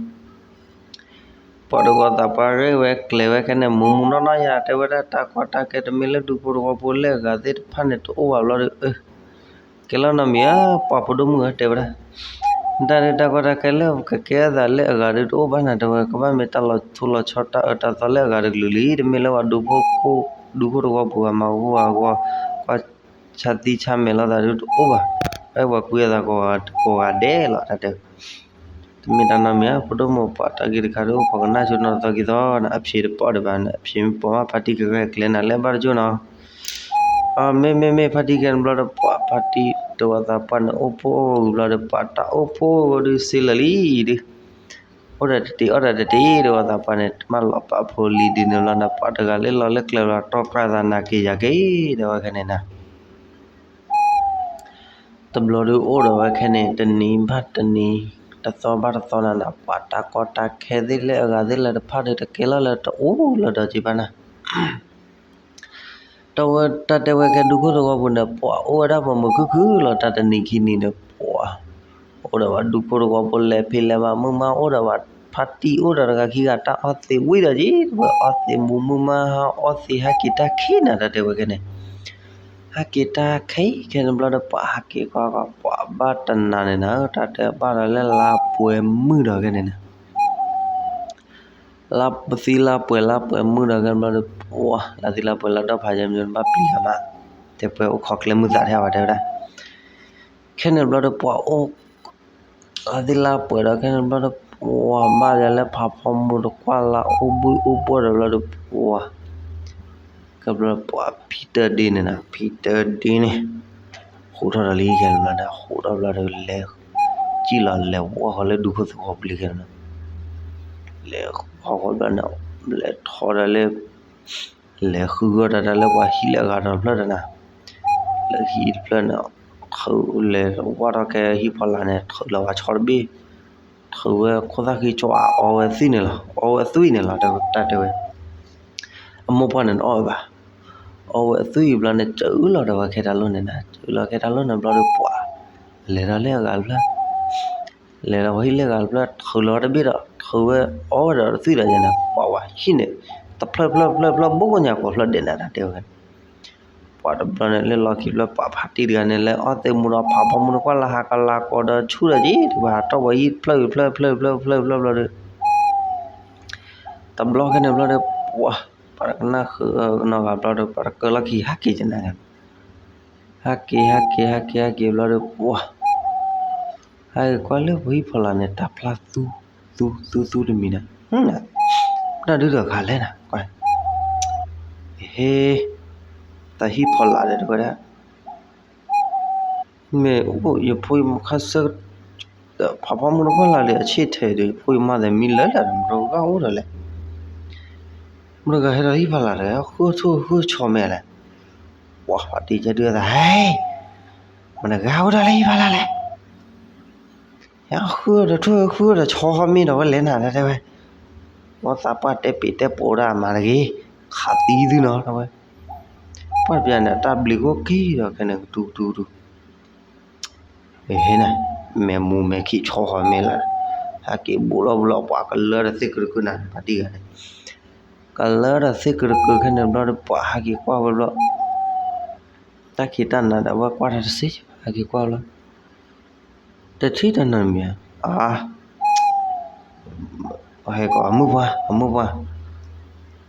ပှၤတဝီသးပှၢ်ရဲၣ်ဝဲကျဲၤဝဲခဲန့ၣ် မူးမူးနီၢ်နီၢ်ယၤ တဲဝဲဒၣ်တၢ်ကီတၢ်ခဲတမ့ၢ်လၢဒူဖိတဝီဖိလၢအဂၤသ့ၣ်တဖၣ်န့ၣ် တအိၣ်ဘၣ်ဘျီဒီး အၢ ကဲလီၤနီတမံၤဧၢ ပှၤဖိဒိၣ်မုၣ်ဧၢ တဲဝဲဒၣ်, တၢ်ဒုးတၢ်ကီတၢ်ခဲလၢကကဲအသးလၢအဂၤဒုးတအိၣ်ဘၣ်နၤ တဲဝဲ ကဘၣ်မ့ၢ်တၢ်လီၤထူလီၤဆီတၢ်အၢတၢ်သီလၢအဂၤတကလုာ်လံ တမ့ၢ်လၢပှၤဒူဖိခိၣ် ဒူခိၣ်တဝီပူၤအမၤဟူအဂီၢ် ကွၢ်ဆါသံဆါမဲာ်လိာ်သးဒုးတအိၣ်ဘၣ်, အဝဲပှၤကွံာ်အသးကိးဂၤဒဲးလီၤ တၢ်တဲ တမ့ၢ်တၢ်နီတမံၤဧါ ဖိဒိၣ်မုၣ်ပှၤတၢ်ဂ့ၢ်တခါဒုး ပှၤကနၣ်ဆိနီၢ်သီက့ၤသီ အဖြေတပိာ်ဒံးဘၣ်န့ၣ် အဖြေမ့ၢ်ပိာ်မး ဖါတံၢ်ကရဲၣ်ကျဲၤနၤလၢဘၣ်တကၠိနီၤ, မ့မ့ၢ်မ့ၢ်ဖါတံၢ်ခဲန့ၣ်ဘျီဒီး ပှၤဖါတံၢ်တဝီသးပှၢ်န့ၣ် အိၣ်ဖှိၣ်အိၣ်ဂုၤဘျီဒီး ပှၤတၢ်အိၣ်ဖှိၣ်ဂုၤဒုးစ့လၢာ်လံဒုး အိၣ်ဒီးတတ့ၤ အီၣ်ဒီးတတ့ၤ တဝီသးပှၢ်န့ၣ် တမၢလီၤပာ်ဖိလံၤဒ်န့ၣ်ဘျီန့ၣ် ပှၤတဂၤလၢလီၤလၢကျဲလီၤ တီၢ်ကြၢးသးနၤက့ၤယၤက့ၤ တဲဝဲခဲန့ၣ်နၤ တဘျီဒုးအိၣ်ဒီးဝဲခဲန့ၣ် တနံၤဘၣ်တနံၤ တသီဘၣ်တသီနၤနၤ ပှၤတၢ်ကီတၢ်ခဲသ့ၣ်လၢအဂၤသ့ၣ်လၢတဖၣ်ဒီး တကဲလီၤလၢတအိၣ်လၢၤဒီးက့ၤဘၣ်နၤ တၢ်တဲဝဲကဲဒူခိၣ်သဝီပူၤန့ၣ် ပှၤအိၣ်ဝဲဒၣ်ပှၤမုာ်ခုၣ်ခုၣ်လီၤ တၢ်တနံၤခံနံၤဒီး ပှၤ အိၣ်ဒီးဝဲဒူခိၣ်သဝီပူၤ လဲၤဖံးလဲၤမၤ မုၢ်မါအိၣ်ဒီးဝဲ ဖါတံၢ်အိၣ်ဒီးတဂၤခံဂၤ တၢ်အီၣ်သ့ဝံၤဒီးက့ၤ တဝဲအီၣ်သ့မူမုၢ်မါဟါ အီၣ်သ့ဟဲက့ၤတၢ်ခံနၤ တၢ်တဲဝဲခဲန့ၣ် ဟဲက့ၤတၢ်ခံခဲန့ၣ်ဘျီဒီး ပှၤဟဲက့ၤကွၢ်ကွၢ် ပှၤဘၣ်တနၤန့ၣ်နၤ တၢ်တဲဘၣ်ဒီးလၢလါပှဲၤမုၢ်ဒီးခဲန့ၣ်နၤ လါပသံလါပှဲၤလါပှဲၤမုၢ်ဒီးခဲန့ၣ်ဘျီဒီး ပှၤ လါသံလါပှဲၤလါဒီဖးယဲမဘၣ်ပျံၤဂၤမး တဲပှဲၤအိၣ်ခိးကျဲမုၢ်သးထဲအဝဲတဲဝဲဒၣ် ခဲန့ၣ်ဘျီဒီးပှၤအိၣ် လါသံလါပှဲၤဒီးခဲန့ၣ်ဘျီဒီး ပှၤဘၣ်ယၤလၢဖးဖီမူတကွၢ်လၢအိၣ်ဘှံးအိၣ်ဘှီၣ်ဒီးဘျီဒီး ပှၤ ကဘျီပှၤဖံတၢဒ့န့ၣ်နၤ ဖံတၢဒ့န့ၣ် ဟူးထီၣ်ဒီးလံခဲန့ၣ်ဘျီဒီး ဟူးထီၣ်ဘျီဒီးလဲၤ စံၣ်လီၤလဲၤဝီဃီၤလၢဒူခိၣ်သဝီပူၤလံခဲန့ၣ် လဲၤဃီၤဃီၤဘျီန့ၣ် လဲၤထီၣ်ဒီးလၢ လဲၤဃုဂီၢ်တၢ်တၢ်လၢပှၤဟံၣ်လၢအဂၤဒီးဖျၢၣ်တနၤ လၢဟံၣ်တဖျၢၣ်န့ၣ် ထုးလဲၤဝဲထီၣ်ကဲဟံၣ်ဖီလာ်န့ၣ် ထုးလီၤဝဲဆီတဘ့ၣ်, ထုးဝဲခိၣ်သၣ်ဃံကၠီအီဝဲသွံၣ်န့ၣ်လီၤ, အီဝဲသွံၣ်န့ၣ်လီၤ တၢ်တဲဝဲ. အမိၢ်ပှၢ်န့ၣ်တအီၣ်ဝဲဘၣ်, အီဝဲအသွံၣ်ဘျီန့ၣ် စၢလီၤဒီးဝဲခဲတၢ်လိၣ်န့ၣ်နၤ, စၢလီၤခဲတၢ်လိၣ်န့ၣ်ဘျီဒီးပှၤ လဲၤဒီးလၢအဂၤတဖျၢၣ်, လဲၤဒီးဝဲဟံၣ်လၢအဂၤတဖျၢၣ် ထုးလီၤတဘ့ၣ်ဒီး ထုးဝဲအီဝဲဒီးသွံၣ်ဒီးယဲန့ၣ် ပှၤဝဲဟံၣ်န့ၣ် တဖျၢၣ်ဖျၢၣ်ဖျၢၣ်ဖျၢၣ် ဘိၣ်ကိၣ်ညါကိးဖျၢၣ်ဒဲးနၤ တၢ်တဲဝဲ. ပှၤတဘျီန့ၣ် လၢလီၢ်ခံဖျၢၣ် ပှၤဖါတံၢ်တဂၤန့ၣ် လဲၤအီၣ်သ့ၣ်မူဒီး ဖးဖီမူတကွၢ်လၢဟးကလၤကိးဒီးဆူၣ်ဒီးက့ၤ တဘၣ်ဟးတီၢ်ဝဲဟံၣ်ဖျၢၣ်ဖျၢၣ်ဖျၢၣ်ဖျၢၣ်ဖျၢၣ်ဖျၢၣ်ဘျီဒီး တဘျီခဲန့ၣ်ဘျီဒီး ပှၤ ပှၤတကနၣ်ဃုနီၤဂၤဘျီဒီး ပှၤတကၢလီၢ်ခံဟးက့ၤကနၤ, ဟးက့ၤ ဟးက့ၤ ဟးက့ၤ ဟးက့ၤဘျီဒီး ပှၤ ဟဲက့ၤကွၢ်လၢပှၤဟံၣ်ဖီလာ်န့ၣ် တၢ်ဖျါသူ သူ သူ သူတမံၤနၤ, တၢ်ဒုးဒီးခါလဲၣ်နၤ, ဟ့ တၢ်ဟံၣ်ဖီလာ်ဒီးတဝဲဒၣ် မ့ၢ်အိၣ်ယဖိယမါခါဆၢ ဖးဖီမူတကွၢ်လၢလံ အဆ့ၣ်ထဲးဒီး ယဖိယမါသ့ၣ်မံလၢလၢ်ဒီး မတဂၤအိၣ်ဒီးလဲၣ်, မတဂၤဟဲဒီးဟံၣ်ဖီလာ်ဒီး ဃုထိၣ်ဃုဆီမ့ၢ်လဲၣ်, ပှၤဖါတံၢ်ကဒုးအသး ဟဲ မတဂၤအိၣ်ဒီးလၢဟံၣ်ဖီလာ်လဲၣ် ဟဲဃုဒီးထိၣ်ဃုဒီးဆီဟီမ့ၢ်ဒီးဝဲလဲၤနၤ တၢ်တဲဝဲ, ပှၤသးပှၢ်တဲပ့ၤတဲပိာ်ဒၣ်အမၤတဂ့ၤ, ခးသံသုနီၤ တၢ်ဝဲ, ပှၢ်တပျၢ်န့ၣ် တၢ်ဘျံးခိၣ်က့ၤဒီးခဲန့ၣ် ကတူကတူကတူ ဟဲနၤ, မဲာ်မူမဲာ်ခံဆီဟီမ့ၢ်လၢ, ဟဲက့ၤဘူးလီၤဘူးလီၤ ပှၤကလၢဒီးသ့ၣ်ကတကုနၤ ဖါတံၢ်ဂၤန့ၣ်, ကလၢဒီးသ့ၣ်ကတကုခဲန့ၣ်ဘျီဒီး ပှၤဟဲက့ၤကွၢ်ဝဲဘျီ တၢ်ခံးတၢ်နၤဒီး အဝဲကွၢ်တၢ်တစ့ၢ် ဟဲက့ၤကွၢ်ဘျီ တထံၣ်တနီၤမံၤဧါ, ဟဲကီး အမုၢ်ပှၢ် အမုၢ်ပှၢ်,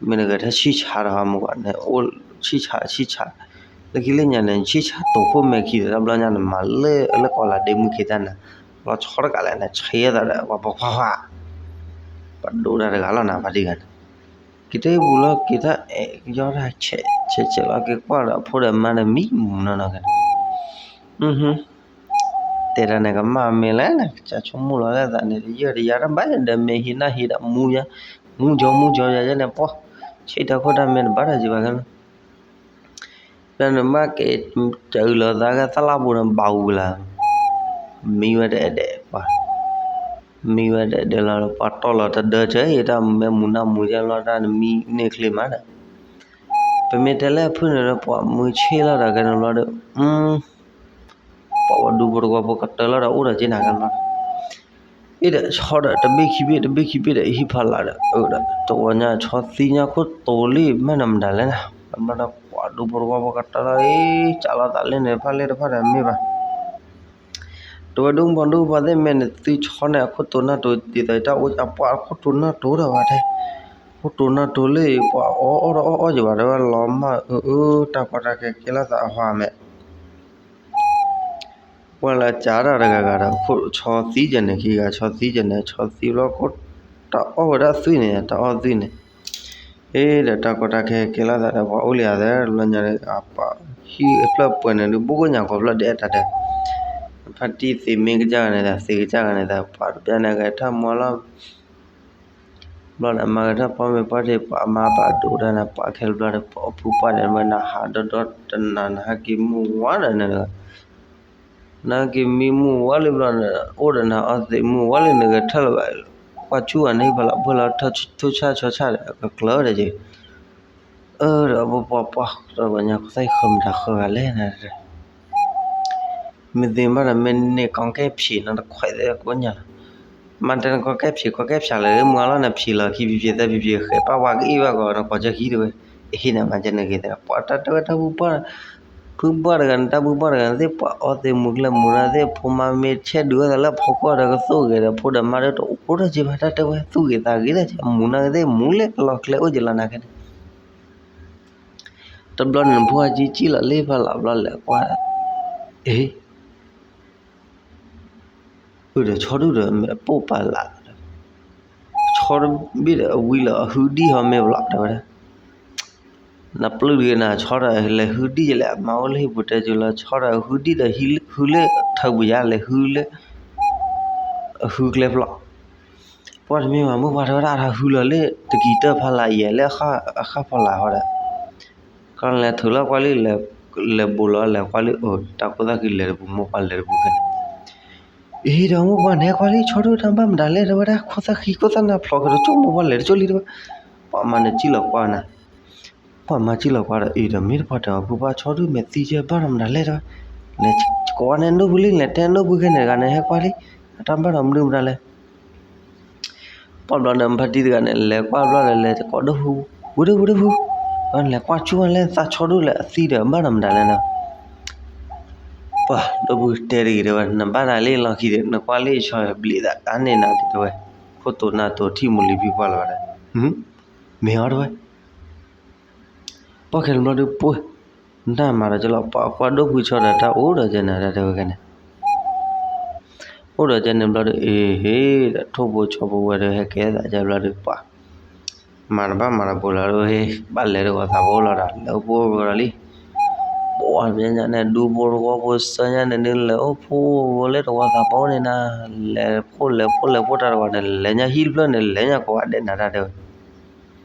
မ့ၢ်နဂဲၤထၢၣ်ဆံၣ်ဆါဒီး အမုၢ်ပှၢ်န့ၣ် အိၣ်ဆံၣ်ဆါ ဆံၣ်ဆါ, လၢခံလၢညါန့ၣ် ဆံၣ်ဆါတိာ်ခိၣ်မဲာ်ခံဒီး တဘျီညါန့ၣ် မၤလၢလၢကီးလၢဒ့မုၢ်ခံးတၢ်နၤ, လီၤဆီတကးလဲၣ်န့ၣ် ဆဲးသးဒီး ပှၤပခွါခွါ, ပဒိၣ်တၢ်တဂၤလီၤနၤ ဖါတံၢ်ဂၤန့ၣ်, က့ၤတၢ်ပူၤလီၤ က့ၤတၢ်အဲၣ်ကယီတၢ် ဆဲးဆဲးဆဲးလီၤ က့ၤကွၢ်ဒီး အဖိဒီးမါဒီးမံမူနီၢ်နီၢ်က့ၤ တဲတၢ်န့ၣ် ကမၣ်မ့ၢ်လဲၣ်န့ၣ် ကစၢ်ဆိကမိၣ်လီၤလၢသးန့ၣ် တယၢၢ်တယၤတဘၣ်ဒီး မ့ၢ်ဟံးနၢ်ဟံးဒီးမူယၤ, မူကၠီမူကၠီယၤယဲန့ၣ် ပှၤ ဆံးတၢ်ခိၣ်တၢ်မဲတဘၣ်ဒီးယဘၣ်ခဲလၢာ်, ဒီးနမ့ၢ်က့ၤ စၢလီၤသးကသလၢ်ပူၤန့ၣ် ဘၣ်ဝံၤလၢ မံဝဲတအဲၣ်ဒဲး ပှၤ မံဝဲတအဲၣ်ဒဲးလီၤ ပှၤတီၢ်လီၤတဒၢကဲအံၤ တၢ်မူမဲမူနၢ်မူယဲလီၤ တၢ်နမံန့ၢ်ချ့မးဒီး ပမ့ၢ်တဲလၢအဖုၣ်န့ၣ်ဒီး ပှၤမုၢ်ဆ့ၣ်လီၤဒီးကဲန့ၣ်ဘျီဒီး ပှၤဝဲဒူဖိတဝီဖိကတၢၢ်လီၤဒီးအိၣ်ဒီးက့နၤကဲလီၤ, အ့ၣ်ဒီးဆီဒီးတဘ့ၣ်ခံဘ့ၣ်တဘ့ၣ်ခံဘ့ၣ်ဒီးဟံၣ်ဖီလာ်ဒီး အၢဒီးတဝီညါဆီသံညါခိၣ်တိၤလံ မ့ၢ်နမတၤလဲၣ်နၤ, ဘျီဒီးပှၤဒူဖိတဝီဖိကတၢၢ်လီၤအံၤ ကးလီၤသးလၢန့ၣ်ဖးလဲၢ်တဖၣ်ဒီးမ့ၢ်ဘၣ် တဝဲဒိၣ်မုၣ်ပှၢ်ဒိၣ်ပှၢ်သ့ၣ်မ့ၢ်နသုဆီန့ၣ် အခိၣ်တိၤနၢ်တိၤဒ်သိးတၢ်အိၣ်အပှၤအခိၣ်တိၤနၢ်တိၤဒီးဝဲထဲ, ခိၣ်တိၤနၢ်တိၤလၢအံၤ ပှၤအီၣ်အီၣ်ဒီးအီၣ်အီၣ်ယဘၣ်ဒီးဝဲလီၤမၢ်အၢ တၢ်ကီတၢ်ခဲကဲလီၤသးအဟီမဲာ် ပှၤလၢအကးတၢ်တဂၤဂၤဒီး ဆီသံကဲန့ၣ် ခံဂၤဆီသံကဲန့ၣ် ဆီသံဘျီခိၣ် တၢ်အီၣ်ဝဲဒၣ်သွံၣ်န့ၣ် တၢ်အီၣ်သွံၣ်န့ၣ် အ့ဒီးတၢ်ကီတၢ်ခဲကဲလီၤသးဒီး ပှၤအိၣ်လံအသးတဘျီညါဒီး အပှၤဟံၣ်အဖျၢၣ်ပှဲၤန့ၣ်ဒုး ဘိၣ်ကိၣ်ညါကိးဖျၢၣ်ဒဲးတၢ်တဲ ဖါတံၢ်သ့မ့ၢ်ကစၢ်ဂၤန့ၣ်ဒီး သ့ကစၢ်ဂၤန့ၣ်ဒီး ပှၤတပျၢ်န့ၣ်ဂဲၤထၢၣ်မွၤလီၤ ဘျီဒီးမၤဂဲၤထၢၣ်ဖီမ့ၤဖီထံး ပှၤမါပာ်ဒိၣ်တၢ်န့ၣ် ပှၤခဲလၢာ်ဘျီဒီး ပှၤဖုပှၢ်န့ၣ် မ့ၢ်နဟးဒီဒီတနၤ နဟဲက့ၤမုၢ်ဝါဒီးန့ၣ် နဟဲက့ၤမံမုၢ်ဝါလံဘျီန့ၣ် အိၣ်ဒီးနၤအီၣ်သ့ၣ်မုၢ်ဝါလံ နဂဲၤထၢၣ်လၢၤဘၣ် ကွၢ်ဆူၣ်ဂၤန့ၣ် ပှၤလၢဖှိၣ်လီၤထၢၣ်ဆူၣ်ဆၣ်ဆီဆၣ်ဒီး ကကျၢၤဒီးက့ၤ အၢဒီးပပှၤပှၢ် တဝီညါ ကသ့ၣ်ဃၢမတၤဃၢဂၤလဲၣ်နၤ မ့ၢ်သ့ၣ်မးဒီး မ့ၢ်န့ၢ်ကီကဲၣ်ဖံးနီတခွဲးသ့ၣ်ကိးညါလီၤ. မ့ၢ်တဲနကီကဲၣ်ဖံး ကီကဲၣ်ဖံးလၢ မုၢ်အလီၢ်န့ၣ် ဖံးလီၤခံဖံးဖံးသၢဖံးဖံး ဃဲးပၣ်ဝါကအ့ၣ်ဘၣ်ကီး နကိးကၢခံတဝဲ အဟ့ၣ်နၤမၤကဲန့ၣ်ဂ့ၤသ့ၣ် ပှၤတၢ်တဲဝဲတၢ်ဖုပှၢ် ဖုပှၢ်တဂၤန့ၣ် တၢ်ဖုပှၢ်တဂၤန့ၣ်သ့ၣ် ပှၤအီၣ်သ့ၣ်မူကျဲမူနၤသ့ၣ် ဖိမါမ့ၢ်ဆဲးဒုးဝဲသးလၢဖီကွၢ်ဒီးကသိၣ်ဂဲၤဒီး ဖိဒီးမါဒီးတအိၣ်ဒီးက့ၤဘၣ် တၢ်တဲဝဲသူၣ်ဂ့ၤသးဂ့ၤဒီး မူနၤသ့ၣ် မူလၢလီၤကျဲအိၣ်က့ၤလီၤနၤခဲန့ၣ် တဘျီန့ၣ် နဖိအကံကံလီၤလ့ဖးလီၤဘျီလဲၤကွၢ် အ့ အုဒီးဆီဒုၣ်ဒီးမ့ၢ်အပိၢ်ပာ်လး ဆီတဘ့ၣ်ဒီးအဝံလီၤအဟုဒံၣ်ဟီမ့ၢ်ဘျီတဲဝဲဒၣ် နပျုၢ်တဂ့ၤနၤ ဆီဒီးလဲၤဟုဒံၣ်ယလဲၣ် အမါအိၣ်လၢဟံၣ်ပူၤတဲကၠိလီၤ ဆီဒီးဟုဒံၣ်ဒီး ဟုလၢထၢပူၤယါလဲၤဟုလၢ အဟုကျဲဖျီ ပှၤတမ့ၢ်ဘၣ် မုၢ်ပှၢ်တဲဝဲဒၣ် အတၢ်ဟုလီၤလၢတကံၤတၢၢ်ဖးလးအံၤ လၢအဃၣ်ဖီလာ်ဟီဒီး ကီၢ်လဲၤထုးလီၤကွၢ်လံလဲၤ လဲၤဘူးလီၤလဲၤကွၢ်လံ အိၣ်တၢ်ခိၣ်သၣ်ဃံလဲၤတပူၤ မိၢ်ပှၢ်လဲၤတပူၤခဲန့ၣ်, အံၤဒီးမိၢ်ပှၢ်န့ၣ်ကွၢ်လံ ဆီဒုၣ်တၢ်ဘၣ်မတၤလဲၣ်တဲဝဲဒၣ် ခိၣ်သၣ်ဃံခိၣ်သၣ်နၢ်ဖျိးကဒီး ကၠိမိၢ်ပှၢ်လဲၤတကၠိလံတဲဝဲ, ပှၤမၤန့ၣ်စံၣ်လီၤကွၢ်နၤ, ပှၤမၤစံၣ်လီၤကွၢ်ဒီး အံၤဒီးမ့ၢ်တပှၤတဲအီၤ ပုၢ်ပၢ်ဆီဒုၣ်မဲာ်သံကဲဘၣ်ဒီးမတၤလဲၣ်တဲဝဲ, လဲၤကိးဝဲန့ၣ်ဒိၣ်ပူၤလံ လဲၤတဲဒိၣ်ပူၤခဲန့ၣ် တဂၤန့ၣ်ဟဲကွၢ်လံ, အတၢ်ဘၣ်ဒီးမနုၤမတၤလဲၣ် ပှၢ်ဘျီဒီး ဖါတံၢ်တဂၤန့ၣ် လဲၤကွၢ်ဘျီဒီး လဲၤကိးဒိၣ်ပူၤ, ဝံၤဒိၣ်ပူၤဒိၣ်ပူၤ, လဲၤကွၢ်ကၠိဝဲလၢသးဆီဒိၣ်လဲၣ် အသံဒီးအဘၣ်ဒီးမတၤလဲၣ်နီၤ, ပှၤဒိၣ်ပူၤတဲတဂ့ၤတဲဝဲ နဘၣ်နၤလံလီၢ်ခံဒီး နကွၢ်လံဆီဘျံးသးအါန့ၢ်နၤဒံးတဲဝဲ, ခိၣ်တိၤနၢ်တိၤထံၣ်မူလံဖံပှၢ်လီၤဝဲဒၣ်, မ့ၢ်အီၤတဲဝဲ ပှၢ်ခဲန့ၣ်ဘျီဒုးပှၢ်, နတၢ်မၤဒီးကလီၤ ပှၤကွၢ်ဒိၣ်ပူၤဆီဒီးတၢ်အိၣ်ဒီးကဲနၤတၢ်တဲဝဲခဲန့ၣ်, အိၣ်ဒီးကဲန့ၣ်ဘျီဒီး အ့ဟ့ၣ်ဒီး ထိၣ်ဖိဆီဖိဝဲဒီး ဟဲကဲသးကဲဘျီဒီး ပှၤ မၤတဘၣ်မၤတဘူးလီၤဒီး ဟ့ၣ်ဘၣ်လဲၤတဂီၤသးပှၢ်အိၣ်လီၤဒီး လဲၤအိၣ်ဖှိၣ်အိၣ်ဂီၤဒီးလံ, ပှၤပျဲညါန့ၣ် ဒူဖိတဝီဖိစၢညါန့ၣ် ဒုးလဲၤအိၣ်ဖှိၣ်အိၣ်ဂီၤလၢတဂီၤသးပှၢ်အိၣ်န့ၣ်နၤ, လဲၤဖှိၣ်လဲၤဖှိၣ်လဲၤဖှိၣ်တၢ်တဂီၤန့ၣ် လဲၤညါဟံၣ်တဖျၢၣ်န့ၣ် လဲၤညါကိးဂၤဒဲးနၤတၢ်တဲဝဲ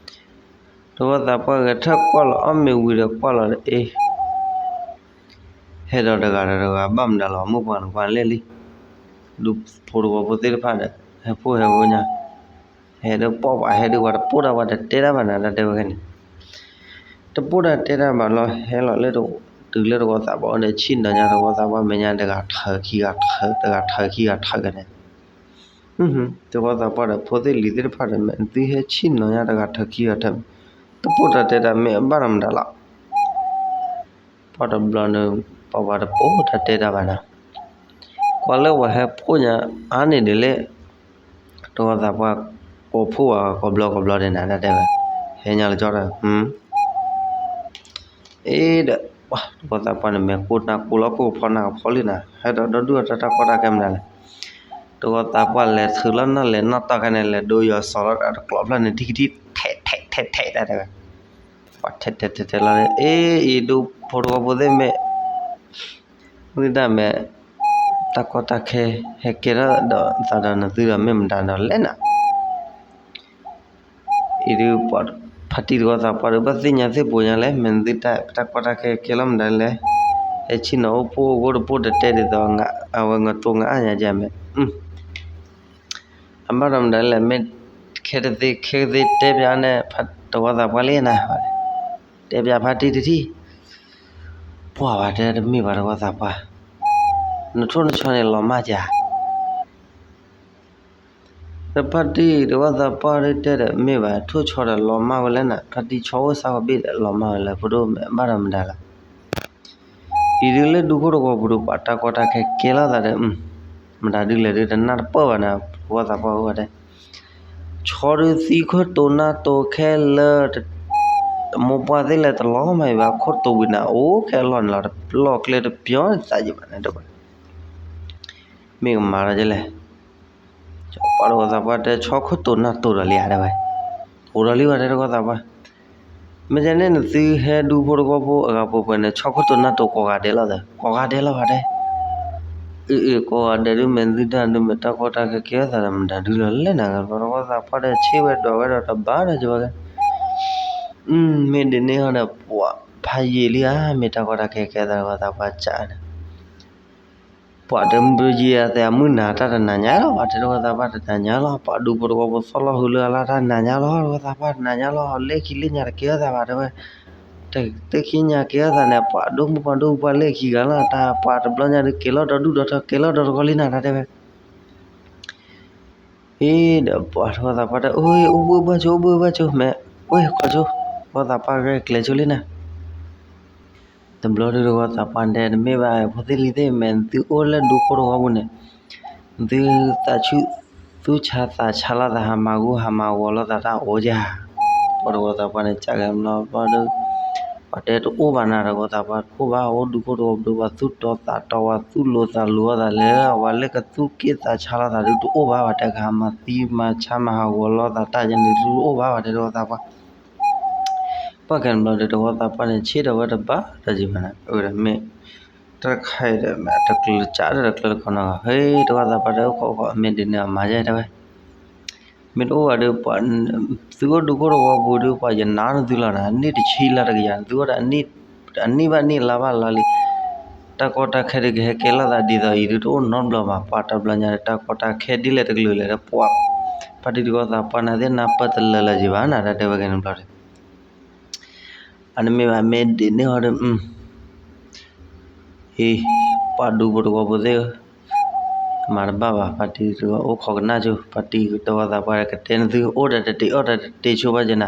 တဂီၤသးပှၢ်ဂဲၤထၢၣ်ကွၢ်လီၤ အီၣ်မ့ၤဝံၤဒီးကွၢ်လီၤဒီး အ့ ဟဲဒီးတဂၤဒီးတဂၤ ဘၣ်မနုၤလီၤ မိၢ်ပှၢ်န့ၣ်ကွၢ်လဲၣ်လံ, ဒူဖိတဝီဖိသ့ၣ်တဖၣ်ဒီး ဟဲဖှိၣ်ဟဲဖှိၣ်ညါ, ဟဲဒုးပှၢ်ပှၤဟဲဒုးပှၤတပိၢ်တၢ်ပှၤတတဲတၢ်ဘၣ်နၤတၢ်တဲဝဲခဲန့ၣ်, တပိၢ်တၢ်တဲတၢ်ဘၣ်လီၤ ဟဲလီၤလၢ တုၤလၢတဂီၤသးပှၢ်အိၣ်ဒီး ဆ့ၣ်နီၤညါတဂီၤသးပှၢ်မဲာ်ညါတဂၤထၢခံဂၤထၢ တဂၤထၢခံဂၤထၢကန့ၣ် တဂီၤသးပှၢ်ဒီး ဖိသ့ၣ်လံၤသ့ၣ်တဖၣ်ဒီး မ့ၢ်သုဟဲဆ့ၣ်နီၤညါတဂၤထၢခံဂၤထၢ, တပိၢ်တၢ်တဲတၢ်မ့ၢ်အဘၣ်ဒီးမတၤလီၤ, ပှၢ်တဘျီန့ၣ် ပှၤပှၤတပိၢ်တၢ်တဲတၢ်ဘၣ်နၤ, ကွၢ်လၢပှၤဟဲဖှိၣ်ညါအါန့ၢ်ဒ်လဲၣ်, တဂီၤသးပှၢ်ကိးဖှိၣ်ဝဲကိးဘျီကိးဘျီဒဲးနၤ တၢ်တဲဝဲ, ဟဲညါလၢကၠီဒီး အ့ဒီး ပှၤတဂီၤသးပှၢ်န့ၣ် မဲာ်ကိၢ်နါကိၢ်လီၤ ကိၢ်ကဖီနါကဖီလံနၤ ဟဲဒီးဒီဒူၣ်အတၢ်တၢ်ကီတၢ်ခဲမနုၤလဲၣ်, တဂီၤသးပှၢ်လဲၤထုးလီၤနၢ်လဲၤနီၣ်တီၢ်ခဲန့ၣ် လဲၤဒိယီၤစီၤလီၤတကျိးဖျၢၣ်န့ၣ် ထံကထံ ထဲးထဲးထဲးထဲးတၢ်တဲဝဲ, ပှၤထဲးထဲးထဲးထဲးလီၤ အ့ အံၤဒူဖိတဂီၤဖိသ့ၣ်မ့ၢ် မုၢ်တၢ်မဲာ် တၢ်ကီတၢ်ခဲ ဟဲကဲထီၣ်ဒီးသးဒီးနသုဒီးမ့ၢ်မတၤဒီးလဲၣ်နၤ အံၤဒုး ဖါတံၢ်တဂီၤသးပှၢ်ဒီး ဘၣ်သ့ၣ်ညါသ့ၣ်ပိာ်ညါလဲၣ် မ့ၢ်နသုတၢ်ကီတၢ်ခဲကဲလီၤမတၤလဲၣ်, ဟဲဆ့ၣ်နီၤအိၣ်ဖှိၣ်အိၣ်ဂီၢ်တပိၢ်တတဲဒ်သိး အဝဲငတိၤငအၣ်ညါကဲမ့ၢ် အဘၣ်ဒီးမတၤလဲၣ် မ့ၢ်ခဲတသ့ခဲကသ့တဲပၠးန့ၣ် တဂီၤသးပှၢ်လံနၤ, တဲပၠးဖါတံၢ်တထံၣ်, ပှၢ်ဘၣ်တဲတမ့ၢ်ဘၣ်တဂီၤသးပှၢ်, နထိၣ်နဆီန့ၣ်လီၤမၢ်ကဲ ဒီးဖါတံၢ်တဂီၤသးပှၢ်ဒုးတဲဒီး မ့ၢ်ဘၣ် ထိၣ်ဆီဒီးလီၤမၢ်ဝဲလၢနၤ ဖါတံၢ်ဆီအိၣ်စးကဘ့ၣ်ဒီးလီၤမၢ်ဝဲလၢ ဖိဒိၣ်မဲာ်ဘၣ်ဒီးမတၤလီၤ, အံၤဒုးလၢဒူခိၣ်တဂီၤပူၤဒီး ပှၤတၢ်ကီတၢ်ခဲကဲလိာ်သးဒီး မတၤဒုးလဲၣ်ဒုးတနၢ်တပၢၢ်ဘၣ်နၤ တဂီၤသးပှၢ်အိၣ်ဝဲဒၣ် ဆီဒုးသံခိၣ်တိၤနၢ်တိၤခဲလၢာ် မိၢ်ပှၢ်သ့ၣ်လဲၤတလီၤမၢ်အံၤဘၣ် ခိၣ်တိၤဝံၤနၤ အိၣ်ခဲအလီၢ်န့ၣ်လီၤ တလီၢ်ကျဲတပျီသးယံၤဘၣ်န့ၣ်တဝဲ မ့ၢ်ကမၤဒီးကလဲၣ်, ပှၤတဂီၤသးပှၢ်တဲ ဆီခိၣ်တိၤနၢ်တိၤဒီးလံဧါတဲဝဲ, တိၤဒီးလံဝဲတဲတဂီၤသးပှၢ်, မ့ၢ်ကဲန့ၣ်နသုဟဲဒူဖိတဂီၤဖိအဂၤပှဲၤပှဲၤန့ၣ် ဆီခိၣ်တိၤနၢ်တိၤကိးဂၤဒဲးလီၤသၢ ကိးဂၤဒဲးလီၤဝဲတဲ အ့ၣ်အ့ၣ် ကိးဂၤဒဲးဒုး မ့ၢ်သုတၢ်ဒုး မ့ၢ်တၢ်ကီတၢ်ခဲကဲသးဒီး မတၤဒုးလီၤလဲၣ်နၤ ပှၤတဂီၤသးပှၢ်ဒီး ဆ့ဝဲဒိးဝဲဒီးတဘၣ်ဒီးကဝဲကဲ, မ့ၢ်ဒ်န့ၣ်ဟီဒီး ပှၤဖးယံာ်လံဧါ မ့ၢ်တၢ်ကီတၢ်ခဲကဲသးတဂီၤသးပှၢ်ကးန့ၣ်, ပှၤတမုာ်ယံာ်အသးအမုၢ်နၤတၢ်တနၤညါလီၤ ပှၤတဲတဂီၤသးပှၢ်တနၤညါလီၤ ပှၤဒူဖိတဂီၤဖိသီၣ်လီၤဟူလၢအလၢ်တၢ်နၤညါလီၤ တဂီၤသးပှၢ်တနၤညါလီၤ လၢခံလၢညါတကဲသးဘၣ်တဲဝဲ တသ့ခံညါကဲထီၣ်သးန့ၣ် ပှၤဒိၣ်မုၣ်ပှၤဒိၣ်ပှၤလၢခံဂၤလီၤ တၢ်ပှၤတဘျီညါဒုးက့ၤလီၤဒီဒူၣ်ဒီထၢ က့ၤလီၤဒီတကီလံနၤတၢ်တဲဝဲ, အ့ဒီးပှၤတဂီၤသးပှၢ်တဲ အိၣ် အိၣ်ဘှံးဘၣ်ဆိ အိၣ်ဘှံးဘၣ်ဆိ မဲာ် အိၣ်ဃီဆိ တဂီၤသးပှၢ်ရဲၣ်ကျဲၤဆိလံနၤ တဘျီဒုးတဂီၤသးပှၢ်တဲ တမ့ၢ်ဘၣ် ဖိသ့ၣ်လံၤသ့ၣ် မ့ၢ်သုအိၣ်လၢဒူခိၣ်တဂီၤပူၤန့ၣ် သုသးဆူၣ် သူၣ်ဆါသးဆါလိာ်သး ဟးမၤဂူာ်ဟးမၤဂီၤလိာ်သးတၢ်အိၣ်ယၤ, ပှၤတဂီၤသးပှၢ်န့ၣ် ကးကဲဘျီဘျီဒီး ပှၤတဲတအိၣ်ဘၣ်နၤ တဂီၤသးပှၢ်တအိၣ်ဘၣ် အိၣ်ဒူခိၣ်တဂီၤပူၤဒီး ပှၤသူၣ်တီသးတီ ပှၤသူၣ်လိၤသးလိၤလိာ်သးလၢ ပှၤလၢကသူၣ်က့ၣ်သးဆါလိာ်သးဒုးတအိၣ်ဘၣ် ပှၤတဲကဟးမၤသံမၤဆါမၤဟးဂီၤလိာ်သးတၢ်ယၤန့ၣ် တအိၣ်ဘၣ် ပှၤတဲတဂီၤသးပှၢ် ပှၤကဲဘျီဒီး တဂီၤသးပှၢ်န့ၣ် ဆ့ဒီးဝဲတဘၣ်ဒီးယံၤဘၣ်နၤ အဝဲဒၣ်မ့ၢ် တၢ်တခါအံၤဒီး မ့ၢ်တကျၢၤကးဒီးတကျၢၤတခီနီၤ ဟဲ တဂီၤသးပှၢ်တဲ အိၣ်ခိးခိး မ့ၢ်ဒ်န့ၣ်အမၤယဲတဲဝဲ မ့ၢ်တအိၣ်ဘၣ်ဒီး ပှၤ သုအိၣ်ဒူခိၣ်တဂီၤပူၤဒီး ပှၤယနာ်နသုလီၤနၤ အနံၣ်တဆံလၢတကယၤ သုအိၣ်ဒီးအနံၣ် အနံၣ်ဘၣ်နံၣ်လါဘၣ်လါလံ, တၢ်ကီတၢ်ခဲဒုးကဟဲကဲလိာ်သးဒ်သိးအံၤဒုးတအိၣ်နီတဘျီဘၣ်, ပှၤတဘျီညါဒီးတၢ်ကီတၢ်ခဲဒ်လဲၣ်တကလုာ်လဲၣ်ဒီးပှၤ, ဖါတံၢ်တဝီသးပှၢ်န့ၣ်သ့ၣ်နၢ်ပၢၢ်တလၢလၢၤက့ၤဘၣ်နၤ တၢ်တဲဝဲကဲန့ၣ်ဘျီဒီး အတမ့ၢ်ဘၣ် မ့ၢ်ဒ်န့ၣ်ဟီဒီး အံၤ, ပှၤဒူဖိတဝီဖိသ့ၣ်ဧၢ, မၤတဘၣ်ဘၣ်, ဖါတံၢ်တဝီအိၣ်ခိးကနၣ်ဆိ, ဖါတံၢ်တဝီသးပှၢ်ကတဲနသု အိၣ်ဒီးတတ့ၤအီၣ်ဒီးတတ့ၤဆိဘၣ်ကဲနၤ,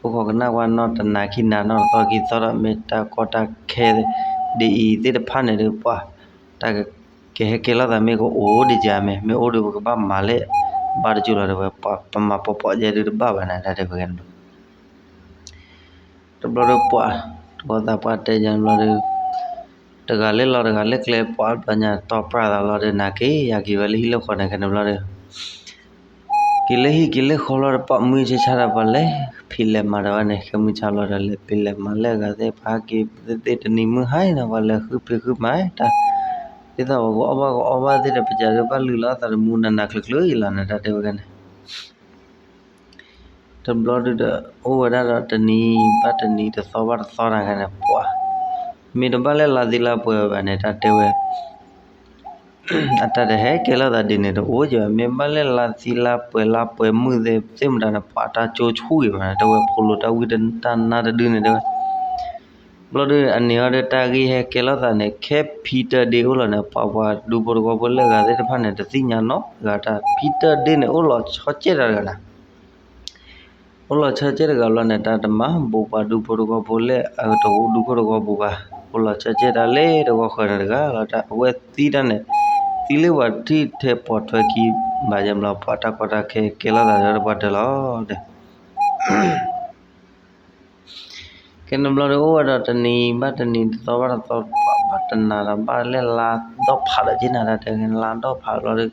အိၣ်ခိးကနၣ်ကွၢ်နီၢ်တနၤခံနၤနီၢ်တသီခံသီဒီး မ့ၢ်တၢ်ကီတၢ်ခဲဒ်အံၤသ့ၣ်တဖၣ်န့ၣ်ဒီး ပှၤတၢ်ကဟဲကဲလိာ်သးမ့ၢ်ကအိၣ်ဒံးကမ့ၢ်, မ့ၢ်အိၣ်ဒီးပကဘၣ်မၤလၢဘၣ်တကၠိလီၤတဲဝဲ, ပမၤပိာ်ပိာ်ယဲဒုးတဘၣ်ဘၣ်နၤ တၢ်တဲဝဲကဲန့ၣ်ဘျီ တဘျီဒီးပှၤတဝီသးပှၢ်တဲယၤဘျီဒီး တဂၤလၢလီၢ်တဂၤလၢကျဲ ပှၤဘျီညါတီၢ်ပြၢ်သးလီၤဒီး နၤက့ၤယၤက့ၤဝဲလၢဟံၣ်လၢဃီန့ၣ် ကဲန့ၣ်ဘျီဒီး က့ၤလၢဟံၣ်က့ၤလၢဃီလီၤဒီး ပှၤမုၢ်ဆ့ဆါဒီးပှၤလဲၤဖံးလဲၤမၤဒီးဝဲန့ၣ်, ခဲမုၢ်ဆါလီၤဒီး လဲၤဖံးလဲၤမၤလၢအဂၤသ့ၣ်ဖးက့ၤသ့ၣ်တနံၤမုၢ်ဟါအံၤနီၤ ပှၤလဲၤဃုဖံးဃုမၤတၢ်, ဒ်သိးပကအီၣ်ဘၣ်ကအီဘၣ်သ့ၣ်ဒီး ပစံးဒီးဘၣ်လုၢ်လီၤအသးတမူနးနးကျၢၤကျၢၤအံၤလီၤနၤ တၢ်တဲဝဲကဲန့ၣ် တဘျီဒုးဒီး အိၣ်ဝဲဒၣ်ဒီးတနံၤဘၣ်တနံၤ တသီဘၣ်တသီနၤ ခဲန့ၣ် ပှၤမ့ၢ်တဘၣ်လၢလါသံလါပှဲၤဝဲဘၣ်န့ၣ် တၢ်တဲဝဲ အတၢ်တဟဲကဲလိာ်သးဒ်န့ၣ်တအိၣ်ကဘၣ်, မ့ၢ်ဘၣ်လၢလါသံလါပှဲၤလါပှဲၤမုၢ်သ့ၣ်မတၤန့ၣ် ပှၤတၢ်ကၠိဆူၣ်ဂ့ၤဘၣ်န့ၣ် တဲဝဲ ဖိလိတၢ်ဝံတၢ်နါတဒုန့ၣ် တဲဝဲ ဘျီဒုးအန့ၣ်ဟီဒီး တၢ်ဂ့ၢ်ဟဲကဲလိာ်သးန့ၣ် ခဲဖံတၢၣ်ဒ့အိၣ်လီၤန့ၣ် ပှၤပှၤဒူဖိတဝီဖိလၢအဂၤသ့ၣ်တဖၣ်န့ၣ် တသ့ၣ်ညါနီတဂၤတၢ် ဖံတၢၣ်ဒ့န့ၣ် အိၣ်လီၤဆီကဲတၢ်တဂၤနၤ အိၣ်လီၤဆီကဲတဂၤဘျီန့ၣ် တၢ်တမၤဘူးပှၤဒူဖိတဝီဖိလၢအတအိၣ်ဒူဖိတဝီပူၤဘၣ်, အိၣ်လီၤဆီကဲတၢ်လၢတဝီဃၢၤန့ၣ်တဂၤလီၤ တၢ်အဝဲသံတၢ်န့ၣ် သံလၢပှၤထံၣ်ထဲပိာ်ထွဲခံဘၣ်ယဲၢ်ဘျီ ပှၤတၢ်ကီတၢ်ခဲကဲလိာ်သးဒီးပှၤတၢၢ်လီၤဒီး ကဲန့ၣ်ဘျီဒီးအိၣ်ဝဲဒီးတနံၤဘၣ်တနံၤ တသီဘၣ်တသီ ဘၣ်တနၤဒီးဘၣ်လၢလါဒီဖးဒီးက့နၤ တၢ်တဲလါဒီဖးဘျီဒီး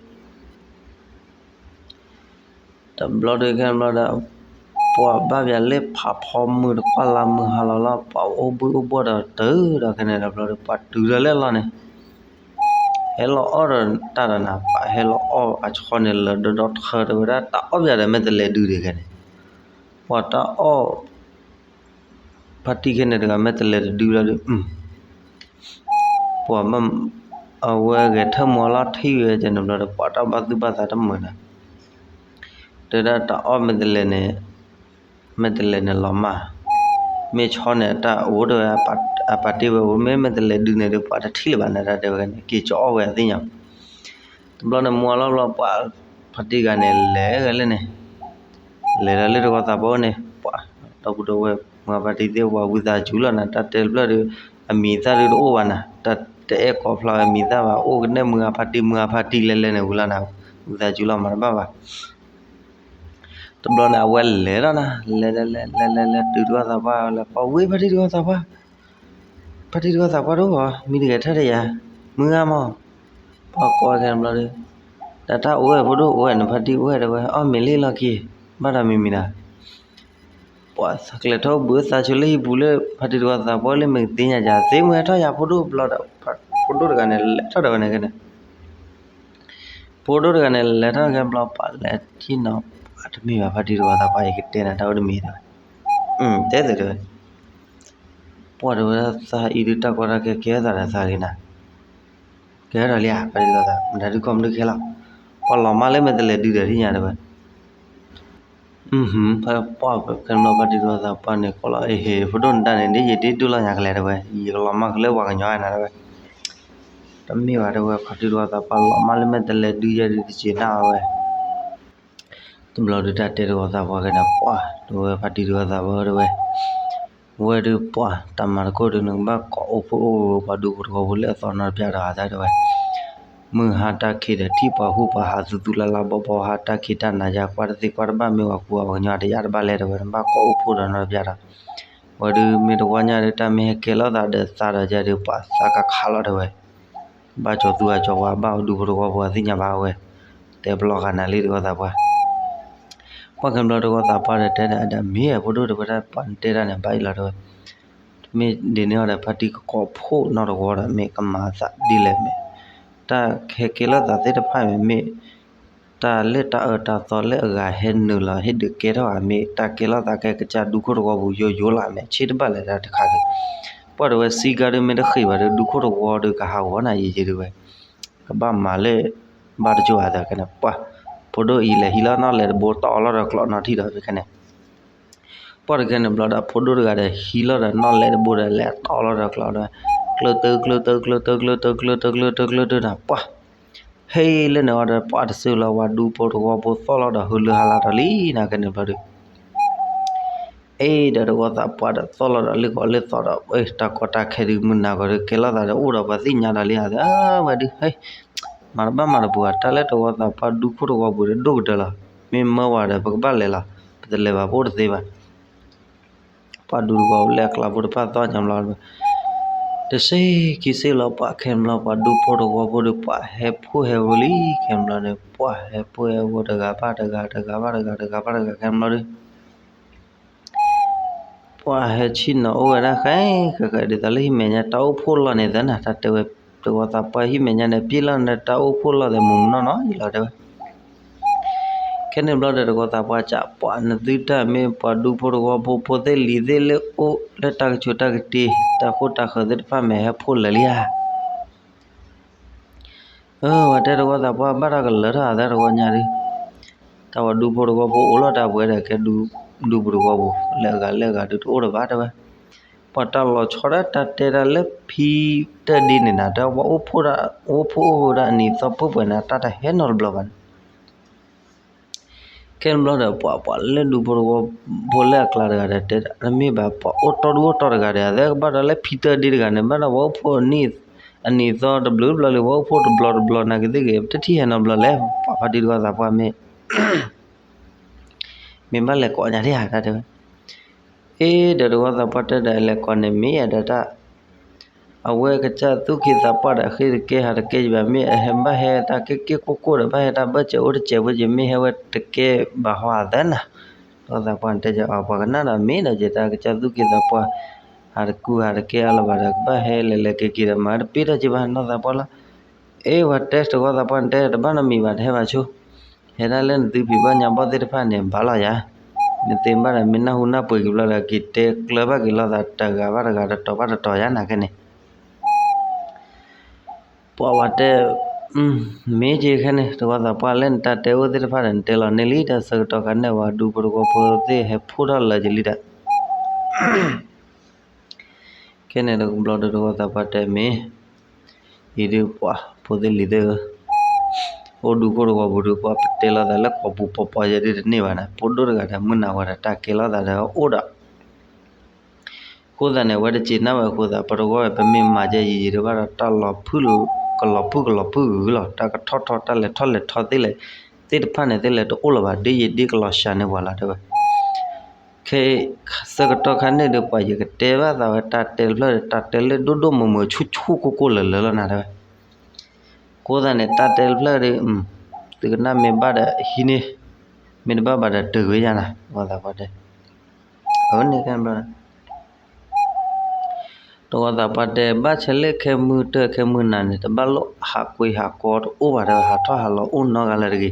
တဘျီဒီးခဲန့ၣ်ဘျီဒီး ပှၤဘၣ်ပၠးလၢဖးဖီမုၢ်တကွၢ်လါမုၢ်ဟါလီၤလီၤ ပှၤအိၣ်ဘှံးအိၣ်ဘှီၣ်ဒီးတုၤဒီးခဲန့ၣ်ဒီးဘျီဒီး ပှၤတုၤဒီးလၢလီၢ်န့ၣ် ဟဲလီၤအီၣ်ဒီးတၢ်ဒီးနၤ ပှၤဟဲလီၤအီၣ်အဆီန့ၣ်လၢာ်ဒီဒီထၢတဲဝဲဒၣ် တၢ်အီၣ်ပၠးဒီးမ့ၢ်တလဲၤဒုးဒံးခဲန့ၣ် ပှၤတၢ်အီၣ် ဖါတံၢ်ခဲန့ၣ်တဂၤမ့ၢ်တလဲၤတဒုလီၤဒီး ပှၤဘၣ် အဝဲဂဲၤထၢၣ်မူအလီၢ်ထံၣ်ဝဲကဲန့ၣ်ဘျီဒီး ပှၤတၢ်ဘၣ်သူၣ်ဘၣ်သးတမုာ်နၤ တဲဒၣ်တၢ်အီၣ်မ့ၢ်တလဲၤန့ၣ် မ့ၢ်တလဲၤန့ၣ်လီၤမၢ်, မ့ၢ်ဆီန့ၣ်အတၢ်အိၣ်တဲဝဲ အပာ်တ့ၢ်ဝဲအိၣ် မ့ၢ်မ့ၢ်တလဲၤဒုးန့ၣ်ဒီး ပှၤတထံၣ်လၢၤဘၣ်နၤ တၢ်တဲဝဲန့ၣ် က့ၤကၠီအီၣ်ဝဲအသ့ၣ်ညါ တဘျီန့ၣ်မူအလီၢ်ဘျီ ပှၤဖါတံၢ်ဂၤန့ၣ် လဲၤဂဲၤလၢန့ၣ် လဲၤဒီးလၢတဝီသးပှၢ်န့ၣ် ပှၤ ဒီပုၢ်ဒီဝဲၢ်မုၢ်ဖါတံၢ်သ့ၣ် ပှၤဝံသးစူၤလီၤနၤ တၢ်တဲတဖျၢၣ်ဒီး အမံၤသၣ်ဒုးတအိၣ်ဘၣ်နၤ တၢ်တအဲၣ်ကိးဖျါဝဲမံၤသၣ်ဘၣ် အိၣ်ကနဲၣ်မုၢ်အဖါတံၢ် မုၢ်အဖါတံၢ်လဲၤလဲၤန့ၣ်ဝံၤလီၤနၤ ဝံသးစူၤလီၤမၤတဘၣ်ဘၣ် တဘျီန့ၣ် အဝဲလဲၤလီၤနၤ လဲၤလဲၤလဲၤလဲၤလဲၤလဲၤတုၤတဝီသးပှၢ်လဲၤ ပှၤဝံဖါတံၢ်တဝီသးပှၢ် ဖါတံၢ်တဝီသးပှၢ်တအိၣ်ဘၣ် မံၤတဂဲၤထၢၣ်တယၤ မုၢ်ဂၤမး ပှၤကိးဝဲခဲန့ၣ်ဘျီဒီး တၢ်တၢ်အိၣ်ဝဲဖိဒိၣ်အိၣ်ဝဲန့ၣ် ဖါတံၢ်အိၣ်ဝဲတဲဝဲ အီၣ်မ့ၤလံလီၢ်ခံ ဘၣ်ဒီးမံၤမံၤနၤ ပှၤသးကျဲၤထီၣ်ဘုးသးဆိလၢဟံၣ်ပူၤလၢ ဖါတံၢ်တဝီသးပှၢ်လၢမ့ၢ်ကသ့ၣ်ညါယၤ သ့မုၢ်ဟဲထီၣ်ယၤဖိဒိၣ်ဘျီဒီး ဖိဒိၣ်တဂၤန့ၣ် လဲၤထီၣ်ဒီးဝဲန့ၣ်ခဲန့ၣ် ဖိဒိၣ်တဂၤန့ၣ် လဲၤထီၣ်ခဲဘျီ ပှၤလဲၤထံၣ်နီၤ ပှၤတမ့ၢ်ဘၣ် ဖါတံၢ်တဝီသးပှၢ် ယကတဲနၤတၢ်အိၣ်တမံၤတဲဝဲ တဲသ့တဲဝဲ ပှၤတဲဝဲဒၣ်သးအံၤဒုး တၢ်ကီတၢ်ခဲကဲထီၣ်သးဒီးသးဂ့ၤနၤ ကဲထီၣ်လံဧါ ဖါတံၢ်တဝီသး မတၤဒုးကီၢ်မနုၤခဲလီၤ ပှၤလီၤမၢ်လၢမ့ၢ်တလဲၤဒုးဒီးထံၣ်ညါတဲဝဲ ဖဲပှၢ်ခဲဘျီ ဖါတံၢ်တဝီသးပှၢ်န့ၣ် ကိးလီၤ အဟ့ၣ် ဖိဒိၣ်နတၢ်န့ၣ် ဒ်ယဒ်ဒိၣ်လီၤညါကလဲၤတဲဝဲ ယကလီၤမၢ်ကလၢပှၤကညီနၤတဲဝဲ တမ့ၢ်ဘၣ်တဲဝဲ ဖါတံၢ်တဝီသးပှၢ်လီၤမၢ်လၢမ့ၢ်တလဲၤဒုးယဲဒုးတစံးနၢ်အဝဲ တဘျီဒုးတၢ်တဲတဝီသးပှၢ်ကဲန့ၣ် ပှၢ်တဲဝဲ ဖါတံၢ်တဝီသးပှၢ်တဲဝဲ ဝဲဒုးပှၢ် တၢ်မၤသကိးဒုး နကဘၣ်ကိးအိၣ်ဖှိၣ်အိၣ်ဂၢၤ ပှၤဒူဖိတဝီဖိလၢအသီနီတပျၢ်ဒီးဂၤသၢတဲဝဲ မုၢ်ဟါတၢ်ခံးဒီးထံၣ်ပှၤဟူးပှၤဟး သူသူလါလါဘီဘီဟါ တၢ်ခံးတၢ်နၤယါ ကွၢ်တသ့ကွၢ်တဘၣ် မ့ၢ်ပှၤကူပှၤကညီတယါတဘၣ်လဲၣ်တဲဝဲ နဘၣ်ကိးအိၣ်ဖှိၣ်ဒီးနီတပျၢ်ဒီး ဝဲဒုးမ့ၢ်တဝီညါဒီး တၢ်မ့ၢ်ဟဲကဲလိာ်သးဒီးသးဒီးယဲဒုး ပှၤသးကခးလီၤတဲဝဲ ဘၣ်ကၠီၤသူအကၠီၤဝါ ဘၣ်အိၣ်ဒူဖိတဝီဖိအသ့ၣ်ညါဘၣ်ဝဲ တဲပလီၢ်ဃာ်နၤလံတဝီသးပှၢ် ပှၢ်ခဲဘျီတဝီသးပှၢ်ဒီးတဲန့ၣ် အဒၣ်မ့ၢ်ဖိဒိၣ်တဲဝဲဒၣ် ပှၤတဲတၢ်န့ၣ် ဘၣ်အံၤလီၤတဲဝဲ မ့ၢ်ဒ်န့ၣ်အီၤဒီး ဖါတံၢ်ကကိးဖှိၣ်နီတဝီဒီး မ့ၢ်ကမၤသးဒ်လဲၣ်မ့ၢ် တၢ်ဟဲကဲလိာ်သးသ့ၣ်တဖၣ်မ့ၢ် မ့ၢ် တၢ်လၢတၢ်အၢတၢ်သီလၢအဂၤဟဲနုာ်လီၤ ဟ့ၣ်ဒုးကဲထီၣ်ဂၤမ့ၢ် တၢ်ကဲလိာ်သးကဲကစၢ်ဒူခိၣ်တဝီပူၤယိယိလီၤမ့ၢ် ဆ့တဘၣ်လဲၣ်တၢ်တခါဒီး ပှၢ်တဝဲစံကါဒုးမ့ၢ်တဃ့ၢ်ဘၣ်ဒီး ဒူခိၣ်တဝီဒုးကဟးဂီၤနၤယံာ်ယံာ်ဒုးဝဲ, ကဘၣ်မၤလၢ ဘၣ်တကၠိၤအသးခဲန့ၣ် ပှၢ် ဖိဒိၣ်အံၤလဲၤဟံးလီၤနီၣ်လဲၤတဘိတီၢ်လီၤဒီးကျိးနီၣ်ထံၣ်ဒီးဖဲခဲန့ၣ် ပှၢ်တခဲန့ၣ်ဘျီဒီး ဖိဒိၣ်တဂၤဒီးဟံးလီၤဒီးနီၣ်လဲၤတဘိဒီးလဲၤတီၢ်လီၤဒီးကျိးဒီး ကျၢၢ်တၢၢ်ကျၢၢ်တၢၢ်ကျၢၢ်တၢၢ်ကျၢၢ်တၢၢ်ကျၢၢ်တၢၢ်ကျၢၢ်တၢၢ်တၢၢ်နၤ ပှၢ် ဟဲလၢန့ၣ်အီၤဒီး ပှၢ်တစုလီၤ ပှၤဒူဖိတဝီဖိသီၣ်လီၤဒီး ဟုလၢဟါလီၤဒီးလံနၤခဲန့ၣ်ဘျီဒီး အ့ဒီးတဝီသးပှၢ်ဒီးသီၣ်လီၤဒီးလ့ၣ်ကီးလ့ၣ်သီဒီး တၢ်ကီတၢ်ခဲဒုးမုၢ်နၤဂီၤဒီး ကဲလိာ်သးဒီးအိၣ်ဒီးပှၤသ့ၣ်ညါဒီးလံဧါ ဝဲဒုး ဟဲ မၤတဘၣ်မၤတပူၤဧါ တၢ်လၢတဝီသးပှၢ်ဒူခိၣ်တဝီပူၤဒီးဒိၣ်ကတၢၢ်လီၤ. မ့ၢ်မၢဝဲဒီး ပကဘၣ်လဲၤလီၤ. ပတလဲၤဘၣ် ပအိၣ်တသ့ဘၣ်. ပှၤဒူတဝီပူၤလၢအကျါဖိတဖၣ်သီၣ်ညါဘျီ တဆ့ခံဆ့လီၤ ပှၢ်ခဲန့ၣ်ဘျီ ပှၤဒူဖိတဝီဖိဒီး ပှၢ်ဟဲဖှိၣ်ဟဲဝီလံခဲန့ၣ်ဘျီဒီး ပှၢ်ဟဲဖှိၣ်ဟဲဝီတဂၤဘၣ်တဂၤ တဂၤဘၣ်တဂၤ တဂၤဘၣ်တဂၤခဲန့ၣ်ဘျီဒီး ပှၢ်ဟဲဆ့ၣ်နီၤအိၣ်ဝဲဒၣ်ဃဲ ဃဲဃဲဒ်သိးလၢဟံၣ်မဲာ်ညါ တၢ်အိၣ်ဖှိၣ်လီၢ်န့ၣ်သနာ် တၢ်တဲဝဲ တဝီသးပှၢ်ဟံၣ်မဲာ်ညါန့ၣ် ပျ့ၤလီၤန့ၣ် တၢ်အိၣ်ဖှိၣ်လီၢ်သဲးမုၢ်မနီၢ်နီၢ်ယံၤလီၤတဲဝဲ ခဲန့ၣ်ဘျီဒီးတဝီသးပှၢ်စံး ပှၢ်နသုတၢ်မ့ၢ်ပှၤဒူဖိတဝီဖိ ဖိသ့ၣ်လံၤသ့ၣ်လၢအိၣ်လၢတၢ်ကဆူးတၢ်ကတ့ၤ တၢ်ဃိတၢ်ဃၢၤသ့ၣ်တဖၣ်မ့ၢ်ဟဲဖှိၣ်လၢာ်လံဧါ အဝဲတဲတဝီသးပှၢ်ဘၣ်တၢ်ကလၢၤထီၣ်အသးတဝီညါဒုး တၢ်ဝဲဒူဖိတဝီဖိအိၣ်လီၤတၢ်ပှဲၤဒီးကဲဒူပူၤတဝီပူၤ လၢအဂၤလၢအဂၤဒုးတအိၣ်လၢၤဘၣ်တဲဝဲ ပှၤတၢ်လီၤဆီဒၣ်တၢ်တဲတၢ်လၢဖံတၢၣ်ဒ့န့ၣ်နၤ တၢ်ဝဲအိၣ်ဖှိၣ်ဒၣ် အိၣ်ဖှိၣ်အိၣ်ဖှိၣ်ဒၣ်အနံၤသီပှဲၤပှဲၤန့ၣ် တၢ်တဟဲနီတဘျီဘၣ်န့ၣ် ခဲန့ၣ်ဘျီဒီးပှၤပှၤလၢဒူဖိတဝီဖိလၢအကျါတဂၤဒီးတဲ တမ့ၢ်ဘၣ် ပှၤအိၣ်တီဒူအိၣ်တီတဂၤဒီး အသဲကဘၣ်ဒီးလၢဖံတၢၣ်ဒ့တဂၤန့ၣ် ဘၣ်ဒီးဝဲအိၣ်ဖှိၣ်အနံၤသီတဘျုးဘျီလံ ဝဲအိၣ်ဖှိၣ်တဘျီတဘျီနာ်က့သ့ၣ်ဂ့ၤ ပတထံၣ်ဟဲနီတဘျီလဲၣ် ပှၤဖါတံၢ်တဝီသးပှၢ်မ့ၢ် မ့ၢ်ဘၣ်လဲၤကိးညါဒံးဧါတၢ်တဲဝဲ အ့ဒီးတဝီသးပှၢ်တဲဒီး အလဲၤကိးန့ၣ်မ့ၢ်အဒၣ်တၢ် အဝဲကစၢ်သူၣ်က့သးပှၢ်ဒီး အဃ့တကဲဟးတကဲယဘၣ် မ့ၢ်အဟဲဘၣ်ဟဲတၢ်ကဲကဲကိၢ်ကိၢ်ဒီး ဘၣ်ဟဲတၢ်ဘၢၣ်စၢၤအိၣ်တစဲးဖိက့ၤ မ့ၢ်ဟဲဝဲတကဲဘၣ်ဟီအသးနၤ တဝီသးပှၢ်တဲကီး ပှၤကနၣ်ဒီးမ့ၢ်ဒီးက့ၤ တၢ်ကစၢ်သူၣ်က့သးပှၢ် ဟးတကူဟးတကဲအါလၢၤဘၣ်ဒီး ကဘၣ်ဟဲလဲၤလဲၤက့ၤက့ၤဒီး မၤတပ့ၢ်တၢ်က့ၤဘၣ် တဝီသးပှၢ်လီၤ အ့ ပှၤတဲတဝီသးပှၢ်တဲ တဘၣ်နီတမံၤဘၣ် တဟဲဘၣ်ဆိ ဟဲဒၣ်လၢနသုဖံးဘၣ်ညါဘီၣ်သ့ၣ်တဖၣ်န့ၣ် ဘၣ်လီၤယၤ နသ့ဘၣ်ဒီး မ့ၢ်နၢ်ဟူနၢ်ပှ့ၤက့ၤဘျီဒီး က့ၤတဲကျၢၤဘၣ်က့ၤလိာ်သး တဂၤဘၣ်တဂၤ တတီၤဘၣ်တတီၤယၤနၤခဲန့ၣ် ပှၤဝဲတဲ မ့ၢ်က့ၤခဲန့ၣ် တဝီသးပှၢ်လၢနတၢ်တဲအိၣ်သ့ၣ်တဖၣ်ဒီး နတဲလီၤန့ၢ်လံ တၢ်ဆၢကတီၢ်ခါန့ၣ် ပှၤဒူဖိတဝီဖိသ့ၣ်ဟဲဖှိၣ်ထီၣ်လၢာ်က့ၤလံဒီး ခဲန့ၣ်တဘျီဒီးတဝီသးပှၢ်တဲမ့ၢ် အံၤဒုးပှၤဖိသ့ၣ်လံၤသ့ၣ်ဧၢ အိၣ်ဒူခိၣ်တဝီပူၤဒုး ပှၤပတဲလိာ်သးလၢကိာ်ပူၤပီၤပီၤယဲဒုးတန့ၢ်ဘၣ်န့ၣ် ဖိဒိၣ်တဂၤဒီးမုၢ်နၤဝဲဒီးတၢ်ကဲလိာ်သးဒီးအိၣ်ဒီး အဃိသတးန့ၣ် အဝဲတစံးနၢ်ဝဲအဃိသတး ပတဝီဝဲ ပမ့ၢ်မၤကဲယံာ်ယံာ်ဒုးဘၣ်ဒီး တၢ်လီၤဖုၣ်လီၤ ကလီၤဖုၣ်ကလီၤဖုၣ်ဂုၤလီၤ တၢ်ကထီၣ်ထီၣ် တၢ်လဲၤထီၣ်လဲၤထီသ့ၣ်လဲၣ် သ့ၣ်တဖၣ်န့ၣ် သ့ၣ်လဲၣ်တအိၣ်လၢၤဘၣ် ဒ်ယံာ်ဒ်ကလီၤစှၤန့ၢ်ပှၤလီၤတဲဝဲ ခဲ ဆၢကတီၢ်ခါန့ၣ်ဒီး ပှၤယကတဲဘၣ်သးဝဲ တၢ်တဲတဖျၢၣ်ဒီး တၢ်တဲလၢဒိၣ်ဒိၣ်မုၢ်မုၢ်ဆူၣ်ဆူၣ်ကိၢ်ကိၢ်လၢာ်လၢာ်လီၤနၤတဲဝဲ အဃိသတးန့ၣ် တၢ်တဲတဖျၢၣ်ဒီး သုကနၣ်မ့ၢ်ဘၣ်ဒီးဟံးန့ၢ် မ့ၢ်တဘၣ်ဘၣ်ဒီးတုၤဝဲယၤနၤ တဝီသးပှၢ်တဲ အန့ၣ် တဝီသးပှၢ်တဲ ဘၣ်ဆဲးလၢခဲမုၢ်တၢၢ်ခဲမုၢ်နၤန့ၣ် တဘၣ်လိၣ်ဟးကွ့ဟးကီတအိၣ်ဘၣ်ဒီး ဟးထီၣ်ဟးလီၤအိၣ်နီတဂၤလၢၤတဂ့ၤ.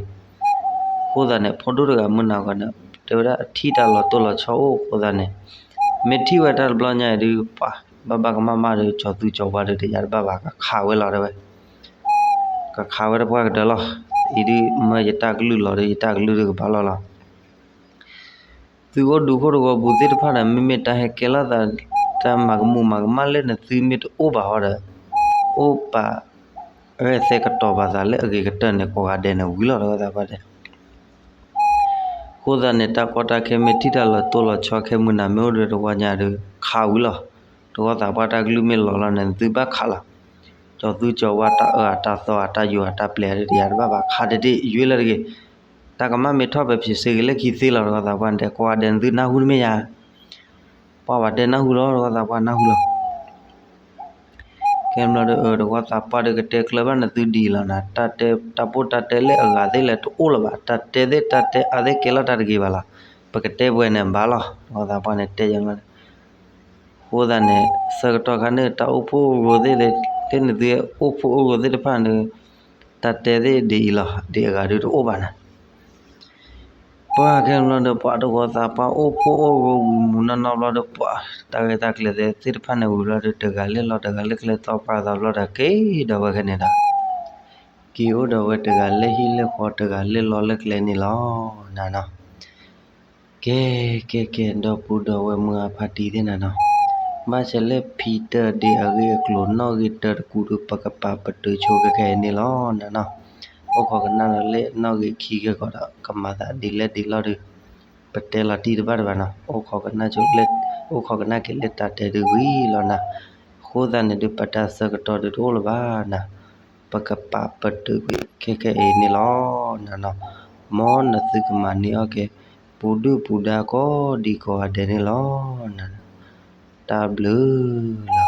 အဃိသတးန့ၣ် ဖိဒိၣ်တဂၤမုၢ်နၤဂီၤန့ၣ် တဲဝဲဒၣ်ထံၣ်တၢ်လီၤတိၢ်လီၤဆီအိၣ်အဃိသတးန့ၣ် မ့ၢ်ထံၣ်ဝဲတၢ်တဘျီညါအံၤဒုး ပှၤဘၣ်ဘၣ်ကမၣ်မၣ်ဒီး ကၠီၤသူကၠီၤဝါဒီး တယၤတဘၣ်ဘၣ် ကခးဝဲလီၤတဲဝဲ ကခးဝဲတပှၢ်ကတၢၢ်လီၤ. အံၤဒုးမၢယတၢ်ကလုၢ်လီၤဒီး ယတၢ်ကလုၢ်ဒုးကဘၣ်လီၤလီၤ. သုအိၣ်ဒူခိၣ်တဝီပူၤသ့ၣ်တဖၣ်ဒီး မ့မ့ၢ်တၢ်ဟဲကဲလိာ်သး တၢ်မၤကမူၣ်မၤကမၣ်လၢနသုမ့ၢ်တအိၣ်ဘၣ်ဟီဒီး အိၣ်ပာ် ရဲၣ်သဲကတီၤပာ်သးလၢအဂ့ၤကတၢၢ်န့ၣ် ကိးဂၤဒဲးန့ၣ်ဝံၤလီၤ တဝီသးပှၢ်တဲ အဃိသတးန့ၣ် တၢ်ကီတၢ်ခဲမ့ၢ်ထံၣ်တၢ်လီၤတိၢ်လီၤဆီခဲမုၢ်နၤမ့ၢ်အိၣ်ဒီးတဝီညါဒီး ခးဝံၤလီၤ. တဝီသးပှၢ်တၢ်ကလုၢ်မ့ၢ်လီၤလီၤန့ၣ် သုဘၣ်ခးလီၤ. ကၠီၤသူကၠီၤဝါတၢ်အၢအတၢ်သီအတၢ်ယိာ်အတၢ် ပျဲၢ်တယၤတဘၣ်ဘၣ် ခးတဒ့ၣ်ယွ့လၢတဂ့ၤ. တၢ်ကမၣ်မ့ၢ်ထီၣ်ပၢၤဖံးစ့ဂ့ၤလၢခံသ့လီၤ တဝီသးပှၢ်တဲ ကိးဂၤဒဲးန့ၣ်သုနၢ်ဟူတမ့ၢ်ယၤ ပှၤဝဲတဲနၢ်ဟူလီၤ တဝီသးပှၢ်နၢ်ဟူလီၤ. ကဲဘျီဒီး တဝီသးပှၢ်ဒီးကတဲကျၢၤဘၣ်နသုဒ်အံၤလီၤနၤ တၢ်တဲတၢ်ပိၢ်တၢ်တဲလၢအဂၤသ့ၣ်လဲၣ်တအိၣ်လၢၤဘၣ် တၢ်တဲသ့ၣ်တၢ်တဲအါသ့ၣ်ကဲလီၤတၢ်တဂ့ၤဘၣ်လီၤ. ပကတဲပှဲၤန့ၣ်ဘၣ်လီၤ တဝီသးပှၢ်န့ၣ်တဲယၤဘျီန့ၣ် အဃိသတးန့ၣ် ဆၢကတီၢ်ခါန့ၣ် တၢ်အိၣ်ဖှိၣ်အိၣ်ရိၤသ့ၣ် လၢနသုအိၣ်ဖှိၣ်အိၣ်ရိၤသ့ၣ်တဖၣ်န့ၣ် တၢ်တဲသ့ၣ်ဒ်အံၤလီၤ ဒ်အဂၤဒုးတအိၣ်ဘၣ်နၤ ပှၤခဲန့ၣ်ဘျီဒီး ပှၤတဂီၤသးပှၢ်အိၣ်ဖှိၣ်အိၣ်ရိဝံၤမူၤနီၢ်နီၢ်ဘျီဒီး ပှၤတၢ်ရဲၣ်တၢ်ကျဲၤသ့ၣ်တဖၣ်န့ၣ်ဝံၤဘျီဒီး တဂၤလၢလီၤတဂၤလၢကျဲ သီၣ်ပှၢ်သးဘျီဒီး က့ၤဒီးဝဲခဲန့ၣ်ဒီး က့ၤအိၣ်ဒီးဝဲတဂၤလၢဟံၣ်လၢဃီ တဂၤလၢလီၢ်လၢကျဲန့ၣ်လီၤနၤနီၤ. ကဲ ကဲ ကဲ ဒီပုၢ်ဒီဝဲၢ်မုၢ်အဖါတံၢ်သ့ၣ်နၤနီၤ, ဘၣ်ဆၣ်လၢဖံတၢၢ်ဒ့အဂ့ၢ်အကျိၤ နီၣ်ဂံၢ်တၢတကူဒီး ပကပာ်ပတုာ်ဆိခဲခဲအံၤန့ၣ်လီၤနၤနီၤ. အိၣ်ခိးကနၣ်ဒီးလၢနီၣ်ဂံၢ်ခံဂ့ၢ်ကီးဒီး ကမၤသးဒ်လဲၣ်ဒ်လဲၣ်ဒီး ပတဲလီၤတံၢ်တဘၣ်တဘၣ်နီၤ, အိၣ်ခိးကနၣ်ဆိလၢ အိၣ်ခိးကနၣ်က့ၤလၢတၢ်တဲဒုးဝံၤလီၤနၤ. အဃိသတးန့ၣ်ဒီး ပတၢ်ဆၢကတီၢ်ဒုးတအိၣ်လၢၤဘၣ်နၤ, ပကပာ်ပတုာ်ကွံာ်ခဲခဲအံၤန့ၣ်လီၤနၤနီၤ. မ်နသုကမၤန့ၢ်အီၣ်က့ၤ ပူၤဒုၣ်ပူၤဒါကိးဒံကိးဂၤဒဲးန့ၣ်လီၤနၤ. တၢ်ဘျုးလီၤ.